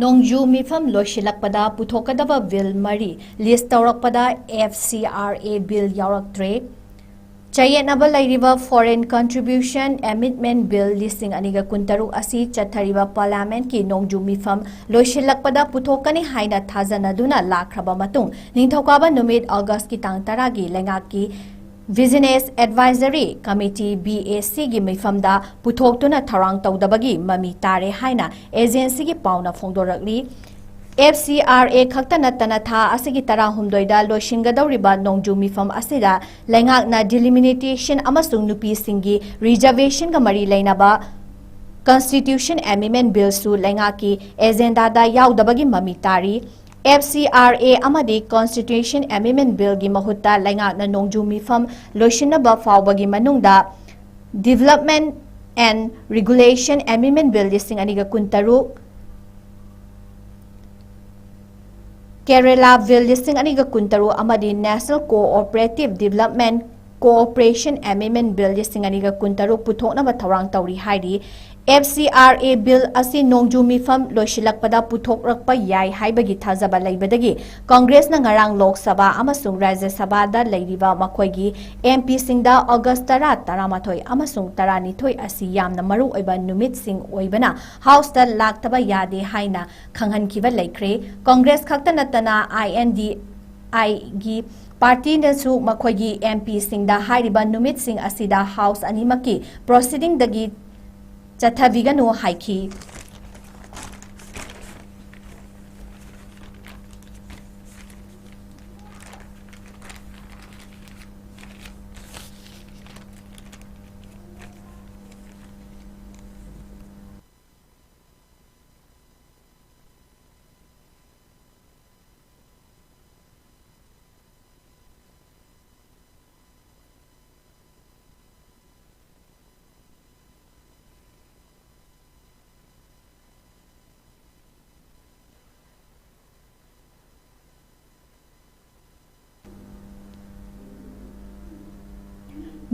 ꯅꯣꯡꯖꯨ ꯃꯤꯐꯝ ꯂꯣꯏꯁꯤꯜꯂꯛꯄꯗ ꯄꯨꯊꯣꯛꯀꯗꯕ ꯕꯤꯜ ꯃꯔꯤ ꯂꯤꯁ ꯇꯧꯔꯛꯄꯗ F C R A bill ꯌꯥꯎꯔꯛꯇ꯭ꯔꯦ꯫ ꯆꯌꯦꯠꯅꯕ ꯂꯩꯔꯤꯕ Foreign Contribution Amendment Bill ꯂꯤꯁꯤꯡ ꯑꯅꯤꯒ ꯀꯨꯟꯇꯔꯨꯛ ꯑꯁꯤ ꯆꯠꯊꯔꯤꯕ ꯄꯥꯔꯂꯤꯌꯥꯃꯦꯟꯠꯀꯤ ꯅꯣꯡꯖꯨ ꯃꯤꯐꯝ ꯂꯣꯏꯁꯤꯜꯂꯛꯄꯗ ꯄꯨꯊꯣꯛꯀꯅꯤ ꯍꯥꯏꯅ ꯊꯥꯖꯅꯗꯨꯅ ꯂꯥꯛꯈ꯭ꯔꯕ ꯃꯇꯨꯡ, ꯅꯤꯡꯊꯧꯀꯥꯕ ꯅꯨꯃꯤꯠ ꯑꯣꯒꯁꯀꯤ ꯇꯥꯡ ꯇꯔꯥꯒꯤ ꯂꯩꯉꯥꯛꯀꯤ Business Advisory Committee, B A C ꯒꯤ ꯃꯤꯐꯝꯗ ꯄꯨꯊꯣꯛꯇꯨꯅ ꯊꯧꯔꯥꯡ ꯇꯧꯗꯕꯒꯤ ꯃꯃꯤ ꯇꯥꯔꯦ ꯍꯥꯏꯅ ꯑꯦꯖꯦꯟꯁꯤꯒꯤ ꯄꯥꯎꯅ ꯐꯣꯡꯗꯣꯔꯛꯂꯤ꯫ F C R A ꯈꯛꯇ ꯅꯠꯇꯅ ꯊꯥ ꯑꯁꯤꯒꯤ ꯇꯔꯥꯍꯨꯝꯗꯣꯏꯗ ꯂꯣꯏꯁꯤꯟꯒꯗꯧꯔꯤꯕ ꯅꯣꯡꯖꯨ ꯃꯤꯐꯝ ꯑꯁꯤꯗ ꯂꯩꯉꯥꯛꯅ delimitation ꯑꯃꯁꯨꯡ ꯅꯨꯄꯤꯁꯤꯡꯒꯤ reservation ꯒ ꯃꯔꯤ ꯂꯩꯅꯕ Constitution Amendment Bill ꯁꯨ ꯂꯩꯉꯥꯛꯀꯤ ꯑꯦꯖꯦꯟꯗꯥꯗ ꯌꯥꯎꯗꯕꯒꯤ ꯃꯃꯤ ꯇꯥꯔꯤ꯫ F C R A ꯑꯃꯗꯤ Constitution Amendment Bill ꯒꯤ ꯃꯍꯨꯠꯇ ꯂꯩꯉꯥꯛꯅ ꯅꯣꯡꯖꯨ ꯃꯤꯐꯝ ꯂꯣꯏꯁꯤꯟꯅꯕ ꯐꯥꯎꯕꯒꯤ ꯃꯅꯨꯡꯗ Development and Regulation Amendment Bill ꯂꯤꯁꯤꯡ ꯑꯅꯤꯒ ꯀꯨꯟꯇꯔꯨꯛ, Kerala Bill ꯂꯤꯁꯤꯡ ꯑꯅꯤꯒ ꯀꯨꯟꯇꯔꯨꯛ ꯑꯃꯗꯤ National Cooperative Development Cooperation Amendment Bill ꯂꯤꯁꯤꯡ ꯑꯅꯤꯒ ꯀꯨꯟꯇꯔꯨꯛ ꯄꯨꯊꯣꯛꯅꯕ ꯊꯧꯔꯥꯡ ꯇꯧꯔꯤ ꯍꯥꯏꯔꯤ꯫ F C R A Bill ꯑꯁꯤ ꯅꯣꯡꯖꯨ ꯃꯤꯐꯝ ꯂꯣꯏꯁꯤꯜꯂꯛꯄꯗ ꯄꯨꯊꯣꯛꯂꯛꯄ ꯌꯥꯏ ꯍꯥꯏꯕꯒꯤ ꯊꯥꯖꯕ ꯂꯩꯕꯗꯒꯤ ꯀꯪꯒ꯭ꯔꯦꯁꯅ ꯉꯔꯥꯡ ꯂꯣꯛ ꯁꯚꯥ ꯑꯃꯁꯨꯡ ꯔꯥꯖ꯭ꯌ ꯁꯚꯥꯗ ꯂꯩꯔꯤꯕ ꯃꯈꯣꯏꯒꯤ M P ꯁꯤꯡꯗ ꯑꯣꯒꯁ ꯇꯔꯥ, ꯇꯔꯥꯃꯥꯊꯣꯏ ꯑꯃꯁꯨꯡ ꯇꯔꯥꯅꯤꯊꯣꯏ ꯑꯁꯤ ꯌꯥꯝꯅ ꯃꯔꯨ ꯑꯣꯏꯕ ꯅꯨꯃꯤꯠꯁꯤꯡ ꯑꯣꯏꯕꯅ ꯍꯥꯎꯁꯇ ꯂꯥꯛꯇꯕ ꯌꯥꯗꯦ ꯍꯥꯏꯅ ꯈꯪꯍꯟꯈꯤꯕ ꯂꯩꯈ꯭ꯔꯦ꯫ ꯀꯪꯒ꯭ꯔꯦꯁ ꯈꯛꯇ ꯅꯠꯇꯅ I N D I ꯒꯤ ꯄꯥꯔꯇꯤꯅꯁꯨ ꯃꯈꯣꯏꯒꯤ M P ꯁꯤꯡꯗ ꯍꯥꯏꯔꯤꯕ ꯅꯨꯃꯤꯠꯁꯤꯡ ꯑꯁꯤꯗ ꯍꯥꯎꯁ ꯑꯅꯤꯃꯛꯀꯤ proceeding ꯗꯒꯤ ꯆꯠꯊꯕꯤꯒꯅꯨ ꯍꯥꯏꯈꯤ꯫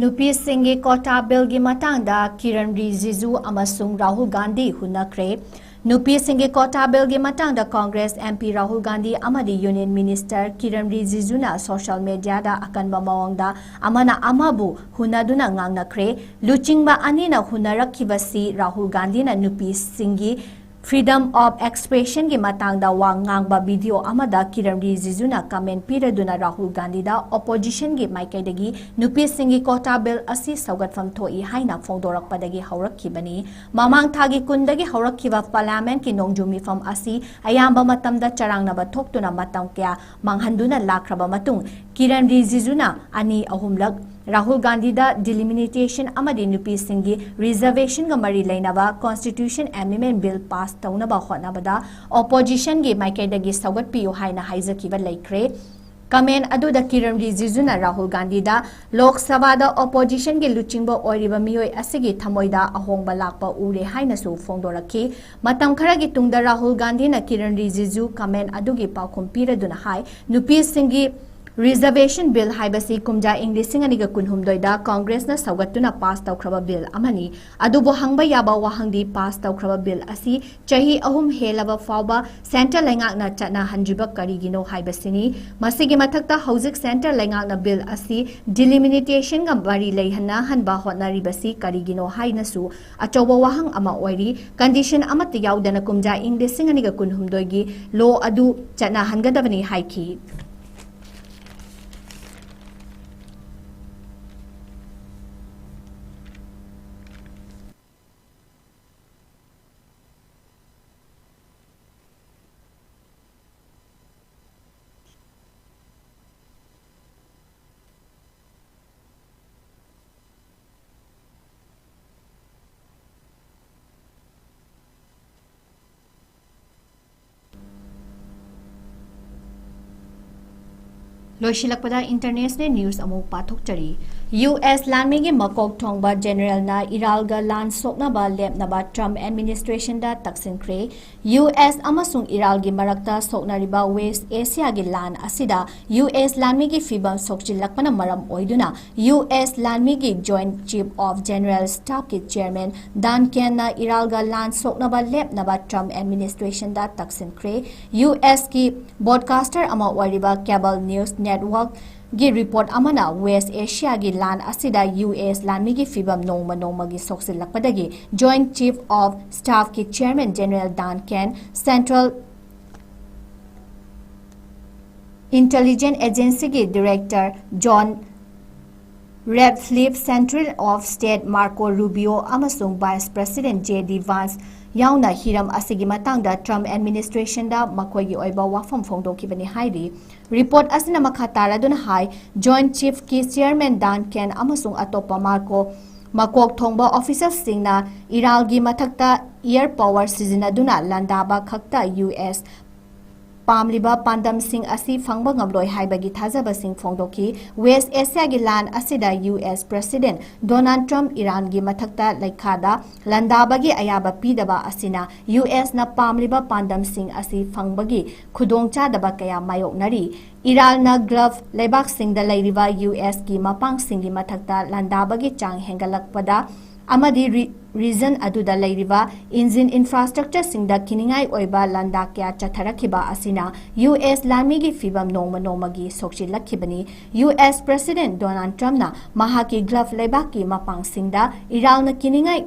ꯅꯨꯄꯤꯁꯤꯡꯒꯤ quota bill ꯒꯤ ꯃꯇꯥꯡꯗ ꯀꯤꯔꯟ ꯔꯤꯖꯤꯖꯨ ꯑꯃꯁꯨꯡ ꯔꯥꯍꯨꯜ ꯒꯥꯟꯙꯤ ꯍꯨꯟꯅꯈ꯭ꯔꯦ꯫ ꯅꯨꯄꯤꯁꯤꯡꯒꯤ ꯀꯣꯇꯥ ꯕꯤꯜꯒꯤ ꯃꯇꯥꯡꯗ ꯀꯣꯡꯒ꯭ꯔꯦꯁ ꯑꯦꯝ ꯄꯤ ꯔꯥꯍꯨꯜ ꯒꯥꯟꯙꯤ ꯑꯃꯗꯤ ꯌꯨꯅꯤꯌꯟ ꯃꯤꯅꯤꯁꯇꯔ ꯀꯤꯔꯟ ꯔꯤꯖꯤꯖꯨꯅ ꯁꯣꯁꯤꯌꯦꯜ ꯃꯤꯗꯤꯌꯥꯗ ꯑꯀꯟꯕ ꯃꯑꯣꯡꯗ ꯑꯃꯅ ꯑꯃꯕꯨ ꯍꯨꯟꯅꯗꯨꯅ ꯉꯥꯡꯅꯈ꯭ꯔꯦ꯫ ꯂꯨꯆꯤꯡꯕ ꯑꯅꯤꯅ ꯍꯨꯟꯅꯔꯛꯈꯤꯕꯁꯤ ꯔꯥꯍꯨꯜ ꯒꯥꯟꯙꯤꯅ ꯅꯨꯄꯤꯁꯤꯡꯒꯤ freedom of expressionꯒꯤ ꯃꯇꯥꯡꯗ ꯋꯥ ꯉꯥꯡꯕ ꯚꯤꯗꯤꯑꯣ ꯑꯃꯗ ꯀꯤꯔꯟ ꯔꯤꯖꯤꯖꯨꯅ ꯀꯃꯦꯟ ꯄꯤꯔꯗꯨꯅ ꯔꯥꯍꯨꯜ ꯒꯥꯟꯙꯤꯗ ꯑꯣꯄꯣꯖꯤꯁꯟꯒꯤ ꯃꯥꯏꯀꯩꯗꯒꯤ ꯅꯨꯄꯤꯁꯤꯡꯒꯤ ꯀꯣꯇꯥ ꯕꯤꯜ ꯑꯁꯤ ꯁꯧꯒꯠꯐꯝ ꯊꯣꯛꯏ ꯍꯥꯏꯅ ꯐꯣꯡꯗꯣꯔꯛꯄꯗꯒꯤ ꯍꯧꯔꯛꯈꯤꯕꯅꯤ꯫ ꯃꯃꯥꯡ ꯊꯥꯒꯤ ꯀꯨꯟꯗꯒꯤ ꯍꯧꯔꯛꯈꯤꯕ ꯄꯥꯔꯂꯤꯌꯥꯃꯦꯟꯠꯀꯤ ꯅꯣꯡꯖꯨ ꯃꯤꯐꯝ ꯑꯁꯤ ꯑꯌꯥꯝꯕ ꯃꯇꯝꯗ ꯆꯔꯥꯡꯅꯕ ꯊꯣꯛꯇꯨꯅ ꯃꯇꯝ ꯀꯌꯥ ꯃꯥꯡꯍꯟꯗꯨꯅ ꯂꯥꯛꯈ꯭ꯔꯕ ꯃꯇꯨꯡ, ꯀꯤꯔꯟ ꯔꯤꯖꯤꯖꯨꯅ ꯑꯅꯤ ꯑꯍꯨꯝꯂꯛ ꯔꯥꯍꯨꯜ ꯒꯥꯟꯙꯤꯗ ꯗꯤꯂꯤꯃꯤꯅꯤꯇꯦꯁꯟ ꯑꯃꯗꯤ ꯅꯨꯄꯤꯁꯤꯡꯒꯤ ꯔꯤꯖꯔꯕꯦꯁꯟꯒ ꯃꯔꯤ ꯂꯩꯅꯕ ꯀꯣꯟꯁꯇꯤꯇ꯭ꯌꯨꯁꯟ ꯑꯦꯃꯦꯟꯃꯦꯟꯠ ꯕꯤꯜ ꯄꯥꯁ ꯇꯧꯅꯕ ꯍꯣꯠꯅꯕꯗ ꯑꯣꯄꯣꯖꯤꯁꯟꯒꯤ ꯃꯥꯏꯀꯩꯗꯒꯤ ꯁꯧꯒꯠꯄꯤꯌꯨ ꯍꯥꯏꯅ ꯍꯥꯏꯖꯈꯤꯕ ꯂꯩꯈ꯭ꯔꯦ꯫ ꯀꯃꯦꯟ ꯑꯗꯨꯗ ꯀꯤꯔꯟ ꯔꯤꯖꯤꯖꯨꯅ ꯔꯥꯍꯨꯜ ꯒꯥꯟꯙꯤꯗ ꯂꯣꯛ ꯁꯚꯥꯗ ꯑꯣꯄꯣꯖꯤꯁꯟꯒꯤ ꯂꯨꯆꯤꯡꯕ ꯑꯣꯏꯔꯤꯕ ꯃꯤꯑꯣꯏ ꯑꯁꯤꯒꯤ ꯊꯃꯣꯏꯗ ꯑꯍꯣꯡꯕ ꯂꯥꯛꯄ ꯎꯔꯦ ꯍꯥꯏꯅꯁꯨ ꯐꯣꯡꯗꯣꯔꯛꯈꯤ꯫ ꯃꯇꯝ ꯈꯔꯒꯤ ꯇꯨꯡꯗ ꯔꯥꯍꯨꯜ ꯒꯥꯟꯙꯤꯅ ꯀꯤꯔꯟ ꯔꯤꯖꯤꯖꯨ ꯀꯃꯦꯟ ꯑꯗꯨꯒꯤ ꯄꯥꯎꯈꯨꯝ ꯄꯤꯔꯗꯨꯅ ꯍꯥꯏ, ꯅꯨꯄꯤꯁꯤꯡꯒꯤ ꯔꯤꯖꯔꯕꯦꯁꯟ ꯕꯤꯜ ꯍꯥꯏꯕꯁꯤ ꯀꯨꯝꯖꯥ ꯏꯪ ꯂꯤꯁꯤꯡ ꯑꯅꯤꯒ ꯀꯨꯟꯍꯨꯝꯗꯣꯏꯗ ꯀꯣꯡꯒ꯭ꯔꯦꯁꯅ ꯁꯧꯒꯠꯇꯨꯅ ꯄꯥꯁ ꯇꯧꯈ꯭ꯔꯕ ꯕꯤꯜ ꯑꯃꯅꯤ꯫ ꯑꯗꯨꯕꯨ ꯍꯪꯕ ꯌꯥꯕ ꯋꯥꯍꯪꯗꯤ, ꯄꯥꯁ ꯇꯧꯈ꯭ꯔꯕ ꯕꯤꯜ ꯑꯁꯤ ꯆꯍꯤ ꯑꯍꯨꯝ ꯍꯦꯜꯂꯕ ꯐꯥꯎꯕ ꯁꯦꯟꯇꯔ ꯂꯩꯉꯥꯛꯅ ꯆꯠꯅꯍꯟꯗ꯭ꯔꯤꯕ ꯀꯔꯤꯒꯤꯅꯣ ꯍꯥꯏꯕꯁꯤꯅꯤ꯫ ꯃꯁꯤꯒꯤ ꯃꯊꯛꯇ ꯍꯧꯖꯤꯛ ꯁꯦꯟꯇꯔ ꯂꯩꯉꯥꯛꯅ ꯕꯤꯜ ꯑꯁꯤ ꯗꯤꯂꯤꯃꯤꯅꯤꯇꯦꯁꯟꯒ ꯃꯔꯤ ꯂꯩꯍꯟꯅꯍꯟꯕ ꯍꯣꯠꯅꯔꯤꯕꯁꯤ ꯀꯔꯤꯒꯤꯅꯣ ꯍꯥꯏꯅꯁꯨ ꯑꯆꯧꯕ ꯋꯥꯍꯪ ꯑꯃ ꯑꯣꯏꯔꯤ꯫ ꯀꯟꯗꯤꯁꯟ ꯑꯃꯠꯇ ꯌꯥꯎꯗꯅ ꯀꯨꯝꯖꯥ ꯏꯪ ꯂꯤꯁꯤꯡ ꯑꯅꯤꯒ ꯀꯨꯟꯍꯨꯝꯗꯣꯏꯒꯤ ꯂꯣ ꯑꯗꯨ ꯆꯠꯅꯍꯟꯒꯗꯕꯅꯤ ꯍꯥꯏꯈꯤ꯫ ꯂꯣꯏꯁꯤꯜꯂꯛꯄꯗ ꯏꯟꯇꯔꯅꯦꯁꯅꯦꯜ ꯅ꯭ꯌꯨꯁ ꯑꯃꯨꯛ ꯄꯥꯊꯣꯛꯆꯔꯤ꯫ ꯌꯨ ꯑꯦꯁ ꯂꯥꯟꯃꯤꯒꯤ ꯃꯀꯣꯛ ꯊꯣꯡꯕ ꯖꯦꯅꯔꯦꯜꯅ ꯏꯔꯥꯜꯒ ꯂꯥꯟ ꯁꯣꯛꯅꯕ ꯂꯦꯞꯅꯕ ꯇ꯭ꯔꯝꯞ ꯑꯦꯗꯃꯤꯅꯤꯁꯇ꯭ꯔꯦꯁꯟꯗ ꯇꯛꯁꯤꯟꯈ꯭ꯔꯦ꯫ ꯌꯨ ꯑꯦꯁ ꯑꯃꯁꯨꯡ ꯏꯔꯥꯜꯒꯤ ꯃꯔꯛꯇ ꯁꯣꯛꯅꯔꯤꯕ ꯋꯦꯁ ꯑꯦꯁꯤꯌꯥꯒꯤ ꯂꯥꯟ ꯑꯁꯤꯗ ꯌꯨ ꯑꯦꯁ ꯂꯥꯟꯃꯤꯒꯤ ꯐꯤꯕꯝ ꯁꯣꯛꯆꯤꯜꯂꯛꯄꯅ ꯃꯔꯝ ꯑꯣꯏꯗꯨꯅ ꯌꯨ ꯑꯦꯁ ꯂꯥꯟꯃꯤꯒꯤ ꯖꯣꯏꯟꯠ ꯆꯤꯐ ꯑꯣꯐ ꯖꯦꯅꯔꯦꯜ ꯁ꯭ꯇꯥꯐꯀꯤ ꯆꯤꯌꯔꯃꯦꯟ ꯗꯥꯟ ꯀꯦꯟꯅ ꯏꯔꯥꯜꯒ ꯂꯥꯟ ꯁꯣꯛꯅꯕ ꯂꯦꯞꯅꯕ ꯇ꯭ꯔꯝꯞ ꯑꯦꯗꯃꯤꯅꯤꯁꯇ꯭ꯔꯦꯁꯟꯗ ꯇꯛꯁꯤꯟꯈ꯭ꯔꯦ꯫ ꯌꯨ ꯑꯦꯁꯀꯤ ꯕ꯭ꯔꯣꯗꯀꯥꯁꯇꯔ ꯑꯃ ꯑꯣꯏꯔꯤꯕ ꯀꯦꯕꯜ ꯅ꯭ꯌꯨꯁ ꯅꯦꯠꯋꯥꯔꯛ ꯒꯤ ꯔꯤꯄꯣꯔꯠ ꯑꯃꯅ ꯋꯦꯁ ꯑꯦꯁꯤꯌꯥꯒꯤ ꯂꯥꯟ ꯑꯁꯤꯗ ꯌꯨ ꯑꯦꯁ ꯂꯥꯟꯃꯤꯒꯤ ꯐꯤꯕꯝ ꯅꯣꯡꯃ ꯅꯣꯡꯃꯒꯤ ꯁꯣꯛꯆꯤꯜꯂꯛꯄꯗꯒꯤ ꯖꯣꯏꯟꯠ ꯆꯤꯐ ꯑꯣꯐ ꯁ꯭ꯇꯥꯐꯀꯤ chairman general Dan Caine, central intelligence ꯑꯦꯖꯦꯟꯁꯤꯒꯤ director John Ratcliffe, secretary of state Marco Rubio ꯑꯃꯁꯨꯡ vice president J D Vance ꯌꯥꯎꯅ ꯍꯤꯔꯝ ꯑꯁꯤꯒꯤ ꯃꯇꯥꯡꯗ ꯇ꯭ꯔꯝꯞ ꯑꯦꯗꯃꯤꯅꯤꯁꯇ꯭ꯔꯦꯁꯟꯗ ꯃꯈꯣꯏꯒꯤ ꯑꯣꯏꯕ ꯋꯥꯐꯝ ꯐꯣꯡꯗꯣꯛꯈꯤꯕꯅꯤ ꯍꯥꯏꯔꯤ꯫ ꯔꯤꯄꯣꯔꯠ ꯑꯁꯤꯅ ꯃꯈꯥ ꯇꯥꯔꯗꯨꯅ ꯍꯥꯏ, ꯖꯣꯏꯟꯠ ꯆꯤꯐꯀꯤ ꯆꯤꯌꯔꯃꯦꯟ ꯗꯥꯟ ꯀꯦꯟ ꯑꯃꯁꯨꯡ ꯑꯇꯣꯞꯄ ꯃꯥꯔꯀꯣ ꯃꯀꯣꯛ ꯊꯣꯡꯕ ꯑꯣꯐꯤꯁꯔꯁꯤꯡꯅ ꯏꯔꯥꯜꯒꯤ ꯃꯊꯛꯇ ꯑꯦꯌꯔ ꯄꯥꯋꯔ ꯁꯤꯖꯤꯟꯅꯗꯨꯅ ꯂꯥꯟꯗꯥꯕ ꯈꯛꯇ ꯌꯨ ꯑꯦꯁ ꯄꯥꯝꯂꯤꯕ ꯄꯥꯟꯗꯝꯁꯤꯡ ꯑꯁꯤ ꯐꯪꯕ ꯉꯝꯂꯣꯏ ꯍꯥꯏꯕꯒꯤ ꯊꯥꯖꯕꯁꯤꯡ ꯐꯣꯡꯗꯣꯛꯈꯤ꯫ ꯋꯦꯁ ꯑꯦꯁꯤꯌꯥꯒꯤ ꯂꯥꯟ ꯑꯁꯤꯗ ꯌꯨ ꯑꯦꯁ ꯄ꯭ꯔꯦꯁꯤꯗꯦꯟꯠ ꯗꯣꯅꯥꯜꯗ ꯇ꯭ꯔꯝꯞ ꯏꯔꯥꯟꯒꯤ ꯃꯊꯛꯇ ꯂꯩꯈꯥꯗ ꯂꯥꯟꯗꯥꯕꯒꯤ ꯑꯌꯥꯕ ꯄꯤꯗꯕ ꯑꯁꯤꯅ ꯌꯨ ꯑꯦꯁꯅ ꯄꯥꯝꯂꯤꯕ ꯄꯥꯟꯗꯝꯁꯤꯡ ꯑꯁꯤ ꯐꯪꯕꯒꯤ ꯈꯨꯗꯣꯡꯆꯥꯗꯕ ꯀꯌꯥ ꯃꯥꯌꯣꯛꯅꯔꯤ꯫ ꯏꯔꯥꯜꯅ ꯒꯜꯐ ꯂꯩꯕꯥꯛꯁꯤꯡꯗ ꯂꯩꯔꯤꯕ ꯌꯨ ꯑꯦꯁꯀꯤ ꯃꯄꯥꯡꯁꯤꯡꯒꯤ ꯃꯊꯛꯇ ꯂꯥꯟꯗꯥꯕꯒꯤ ꯆꯥꯡ ꯍꯦꯟꯒꯠꯂꯛꯄꯗ ꯑꯃꯗꯤ ꯔꯤ-, ꯔꯤꯖꯟ ꯑꯗꯨꯗ ꯂꯩꯔꯤꯕ ꯏꯟꯖꯤꯟ ꯏꯟꯐ꯭ꯔꯥꯁ꯭ꯇ꯭ꯔꯛꯆꯔꯁꯤꯡꯗ ꯀꯤꯅꯤꯡꯉꯥꯏ ꯑꯣꯏꯕ ꯂꯥꯟꯗꯥ ꯀꯌꯥ ꯆꯠꯊꯔꯛꯈꯤꯕ ꯑꯁꯤꯅ ꯌꯨ ꯑꯦꯁ ꯂꯥꯟꯃꯤꯒꯤ ꯐꯤꯕꯝ ꯅꯣꯡꯃ ꯅꯣꯡꯃꯒꯤ ꯁꯣꯛꯆꯤꯜꯂꯛꯈꯤꯕꯅꯤ꯫ ꯌꯨ ꯑꯦꯁ ꯄ꯭ꯔꯦꯁꯤꯗꯦꯟꯠ ꯗꯣꯅꯥꯜꯗ ꯇ꯭ꯔꯝꯞꯅ ꯃꯍꯥꯛꯀꯤ ꯒꯜꯐ ꯂꯩꯕꯥꯛꯀꯤ ꯃꯄꯥꯡꯁꯤꯡꯗ ꯏꯔꯥꯜꯅ ꯀꯤꯅꯤꯡꯉꯥꯏ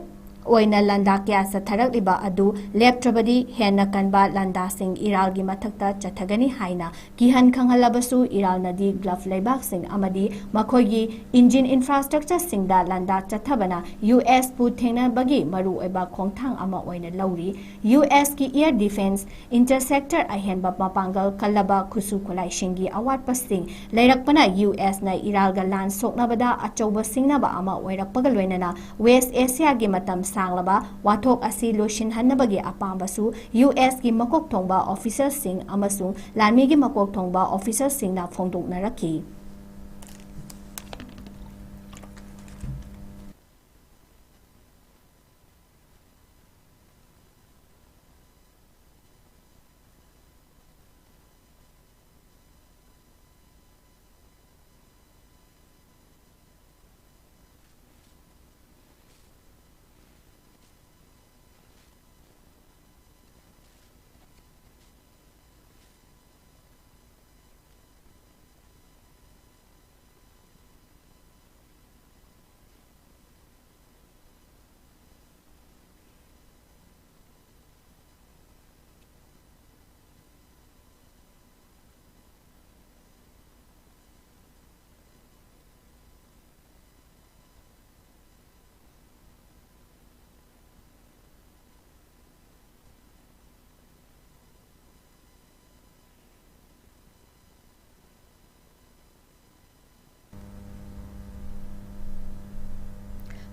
ꯑꯣꯏꯅ ꯂꯥꯟꯗꯥ ꯀꯌꯥ ꯆꯠꯊꯔꯛꯂꯤꯕ ꯑꯗꯨ ꯂꯦꯞꯇ꯭ꯔꯕꯗꯤ ꯍꯦꯟꯅ ꯀꯟꯕ ꯂꯥꯟꯗꯥꯁꯤꯡ ꯏꯔꯥꯜꯒꯤ ꯃꯊꯛꯇ ꯆꯠꯊꯒꯅꯤ ꯍꯥꯏꯅ ꯀꯤꯍꯟ ꯈꯪꯍꯜꯂꯕꯁꯨ, ꯏꯔꯥꯜꯅꯗꯤ ꯒꯜꯐ ꯂꯩꯕꯥꯛꯁꯤꯡ ꯑꯃꯗꯤ ꯃꯈꯣꯏꯒꯤ ꯏꯟꯖꯤꯟ ꯏꯟꯐ꯭ꯔꯥꯁ꯭ꯇ꯭ꯔꯛꯆꯔꯁꯤꯡꯗ ꯂꯥꯟꯗꯥ ꯆꯠꯊꯕꯅ ꯌꯨ ꯑꯦꯁꯄꯨ ꯊꯦꯡꯅꯕꯒꯤ ꯃꯔꯨꯑꯣꯏꯕ ꯈꯣꯡꯊꯥꯡ ꯑꯃ ꯑꯣꯏꯅ ꯂꯧꯔꯤ꯫ ꯌꯨ ꯑꯦꯁꯀꯤ ꯑꯦꯌꯔ ꯗꯤꯐꯦꯟꯁ ꯏꯟꯇꯔꯁꯦꯞꯇꯔ ꯑꯍꯦꯟꯕ ꯃꯄꯥꯡꯒꯜ ꯀꯜꯂꯕ ꯈꯨꯠꯁꯨ ꯈꯨꯠꯂꯥꯏꯁꯤꯡꯒꯤ ꯑꯋꯥꯠꯄꯁꯤꯡ ꯂꯩꯔꯛꯄꯅ ꯌꯨ ꯑꯦꯁꯅ ꯏꯔꯥꯜꯒ ꯂꯥꯟ ꯁꯣꯛꯅꯕꯗ ꯑꯆꯧꯕ ꯁꯤꯡꯅꯕ ꯑꯃ ꯑꯣꯏꯔꯛꯄꯒ ꯂꯣꯏꯅꯅ ꯋꯦꯁ ꯑꯦꯁꯤꯌꯥꯒꯤ ꯃꯇꯝ ꯁꯥꯡꯂꯕ ꯋꯥꯊꯣꯛ ꯑꯁꯤ ꯂꯣꯏꯁꯤꯟꯍꯟꯅꯕꯒꯤ ꯑꯄꯥꯝꯕꯁꯨ ꯌꯨ ꯑꯦꯁꯀꯤ ꯃꯀꯣꯛ ꯊꯣꯡꯕ ꯑꯣꯐꯤꯁꯔꯁꯤꯡ ꯑꯃꯁꯨꯡ ꯂꯥꯟꯃꯤꯒꯤ ꯃꯀꯣꯛ ꯊꯣꯡꯕ ꯑꯣꯐꯤꯁꯔꯁꯤꯡꯅ ꯐꯣꯡꯗꯣꯛꯅꯔꯛꯈꯤ꯫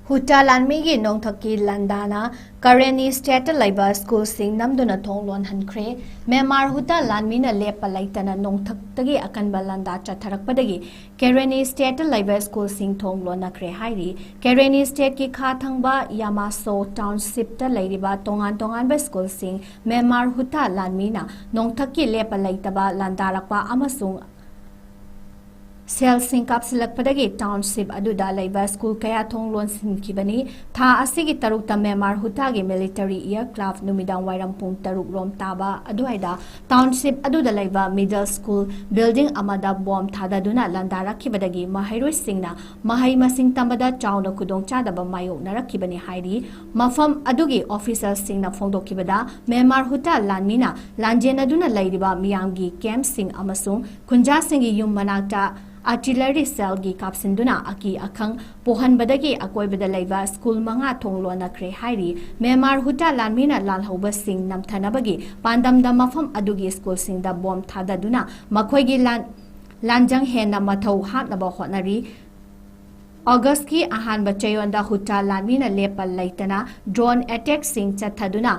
ꯍꯨꯇꯥ ꯂꯥꯟꯃꯤꯒꯤ ꯅꯣꯡꯊꯛꯀꯤ ꯂꯥꯟꯗꯥꯅ ꯀꯔꯦꯅꯤ ꯁ꯭ꯇꯦꯠꯇ ꯂꯩꯕ ꯁ꯭ꯀꯨꯜꯁꯤꯡ ꯅꯝꯗꯨꯅ ꯊꯣꯡ ꯂꯣꯟꯍꯟꯈ꯭ꯔꯦ꯫ ꯃ꯭ꯌꯥꯟꯃꯥꯔ ꯍꯨꯇꯥ ꯂꯥꯟꯃꯤꯅ ꯂꯦꯞꯄ ꯂꯩꯇꯅ ꯅꯣꯡꯊꯛꯇꯒꯤ ꯑꯀꯟꯕ ꯂꯥꯟꯗꯥ ꯆꯠꯊꯔꯛꯄꯗꯒꯤ ꯀꯔꯦꯅꯤ ꯁ꯭ꯇꯦꯠꯇ ꯂꯩꯕ ꯁ꯭ꯀꯨꯜꯁꯤꯡ ꯊꯣꯡ ꯂꯣꯟꯅꯈ꯭ꯔꯦ ꯍꯥꯏꯔꯤ꯫ ꯀꯔꯦꯅꯤ ꯁ꯭ꯇꯦꯠꯀꯤ ꯈꯥ ꯊꯪꯕ ꯌꯥꯃꯥꯁꯣ ꯇꯥꯎꯟꯁꯤꯞꯇ ꯂꯩꯔꯤꯕ ꯇꯣꯉꯥꯟ ꯇꯣꯉꯥꯟꯕ ꯁ꯭ꯀꯨꯜꯁꯤꯡ ꯃ꯭ꯌꯥꯟꯃꯥꯔ ꯍꯨꯇꯥ ꯂꯥꯟꯃꯤꯅ ꯅꯣꯡꯊꯛꯀꯤ ꯂꯦꯞꯄ ꯂꯩꯇꯕ ꯂꯥꯟꯗꯥꯔꯛꯄ ꯑꯃꯁꯨꯡ ꯁꯦꯜꯁꯤꯡ ꯀꯥꯞꯁꯤꯜꯂꯛꯄꯗꯒꯤ ꯇꯥꯎꯟꯁꯤꯞ ꯑꯗꯨꯗ ꯂꯩꯕ ꯁ꯭ꯀꯨꯜ ꯀꯌꯥ ꯊꯣꯡ ꯂꯣꯟꯁꯤꯟꯈꯤꯕꯅꯤ꯫ ꯊꯥ ꯑꯁꯤꯒꯤ ꯇꯔꯨꯛꯇ ꯃ꯭ꯌꯥꯟꯃꯥꯔ ꯍꯨꯇꯥꯒꯤ ꯃꯤꯂꯤꯇꯔꯤ ꯑꯦꯌꯔꯀ꯭ꯔꯥꯐ ꯅꯨꯃꯤꯗꯥꯡ ꯋꯥꯏꯔꯝ ꯄꯨꯡ ꯇꯔꯨꯛ ꯔꯣꯝ ꯇꯥꯕ ꯑꯗꯨꯋꯥꯏꯗ ꯇꯥꯎꯟꯁꯤꯞ ꯑꯗꯨꯗ ꯂꯩꯕ ꯃꯤꯗꯜ ꯁ꯭ꯀꯨꯜ ꯕꯤꯜꯗꯤꯡ ꯑꯃꯗ ꯕꯣꯝ ꯊꯥꯗꯗꯨꯅ ꯂꯥꯟꯗꯥꯔꯛꯈꯤꯕꯗꯒꯤ ꯃꯍꯩꯔꯣꯏꯁꯤꯡꯅ ꯃꯍꯩ ꯃꯁꯤꯡ ꯇꯝꯕꯗ ꯆꯥꯎꯅ ꯈꯨꯗꯣꯡꯆꯥꯗꯕ ꯃꯥꯌꯣꯛꯅꯔꯛꯈꯤꯕꯅꯤ ꯍꯥꯏꯔꯤ꯫ ꯃꯐꯝ ꯑꯗꯨꯒꯤ ꯑꯣꯐꯤꯁꯤꯌꯦꯜꯁꯤꯡꯅ ꯐꯣꯡꯗꯣꯛꯈꯤꯕꯗ, ꯃ꯭ꯌꯥꯟꯃꯥꯔ ꯍꯨꯇꯥ ꯂꯥꯟꯃꯤꯅ ꯂꯥꯟꯖꯦꯟꯅꯗꯨꯅ ꯂꯩꯔꯤꯕ ꯃꯤꯌꯥꯝꯒꯤ ꯀꯦꯝꯞꯁꯤꯡ ꯑꯃꯁꯨꯡ ꯈꯨꯟꯖꯥꯁꯤꯡꯒꯤ ꯌꯨꯝ ꯃꯅꯥꯛꯇ ꯑꯥꯔꯇꯤꯂꯔꯤ ꯁꯦꯜꯒꯤ ꯀꯥꯞꯁꯤꯟꯗꯨꯅ ꯑꯀꯤ ꯑꯈꯪ ꯄꯣꯛꯍꯟꯕꯗꯒꯤ ꯑꯀꯣꯏꯕꯗ ꯂꯩꯕ ꯁ꯭ꯀꯨꯜ ꯃꯉꯥ ꯊꯣꯡ ꯂꯣꯟꯅꯈ꯭ꯔꯦ ꯍꯥꯏꯔꯤ꯫ ꯃ꯭ꯌꯥꯟꯃꯥꯔ ꯍꯨꯇꯥ ꯂꯥꯟꯃꯤꯅ ꯂꯥꯜꯍꯧꯕꯁꯤꯡ ꯅꯝꯊꯅꯕꯒꯤ ꯄꯥꯟꯗꯝꯗ ꯃꯐꯝ ꯑꯗꯨꯒꯤ ꯁ꯭ꯀꯨꯜꯁꯤꯡꯗ ꯕꯣꯝ ꯊꯥꯗꯗꯨꯅ ꯃꯈꯣꯏꯒꯤ ꯂꯥꯟ-, ꯂꯥꯟꯖꯪ ꯍꯦꯟꯅ ꯃꯊꯧ ꯍꯥꯞꯅꯕ ꯍꯣꯠꯅꯔꯤ꯫ ꯑꯣꯒꯁꯀꯤ ꯑꯍꯥꯟꯕ ꯆꯌꯣꯜꯗ ꯍꯨꯇꯥ ꯂꯥꯟꯃꯤꯅ ꯂꯦꯞꯄ ꯂꯩꯇꯅ ꯗ꯭ꯔꯣꯟ ꯑꯦꯇꯦꯛꯁꯤꯡ ꯆꯠꯊꯗꯨꯅ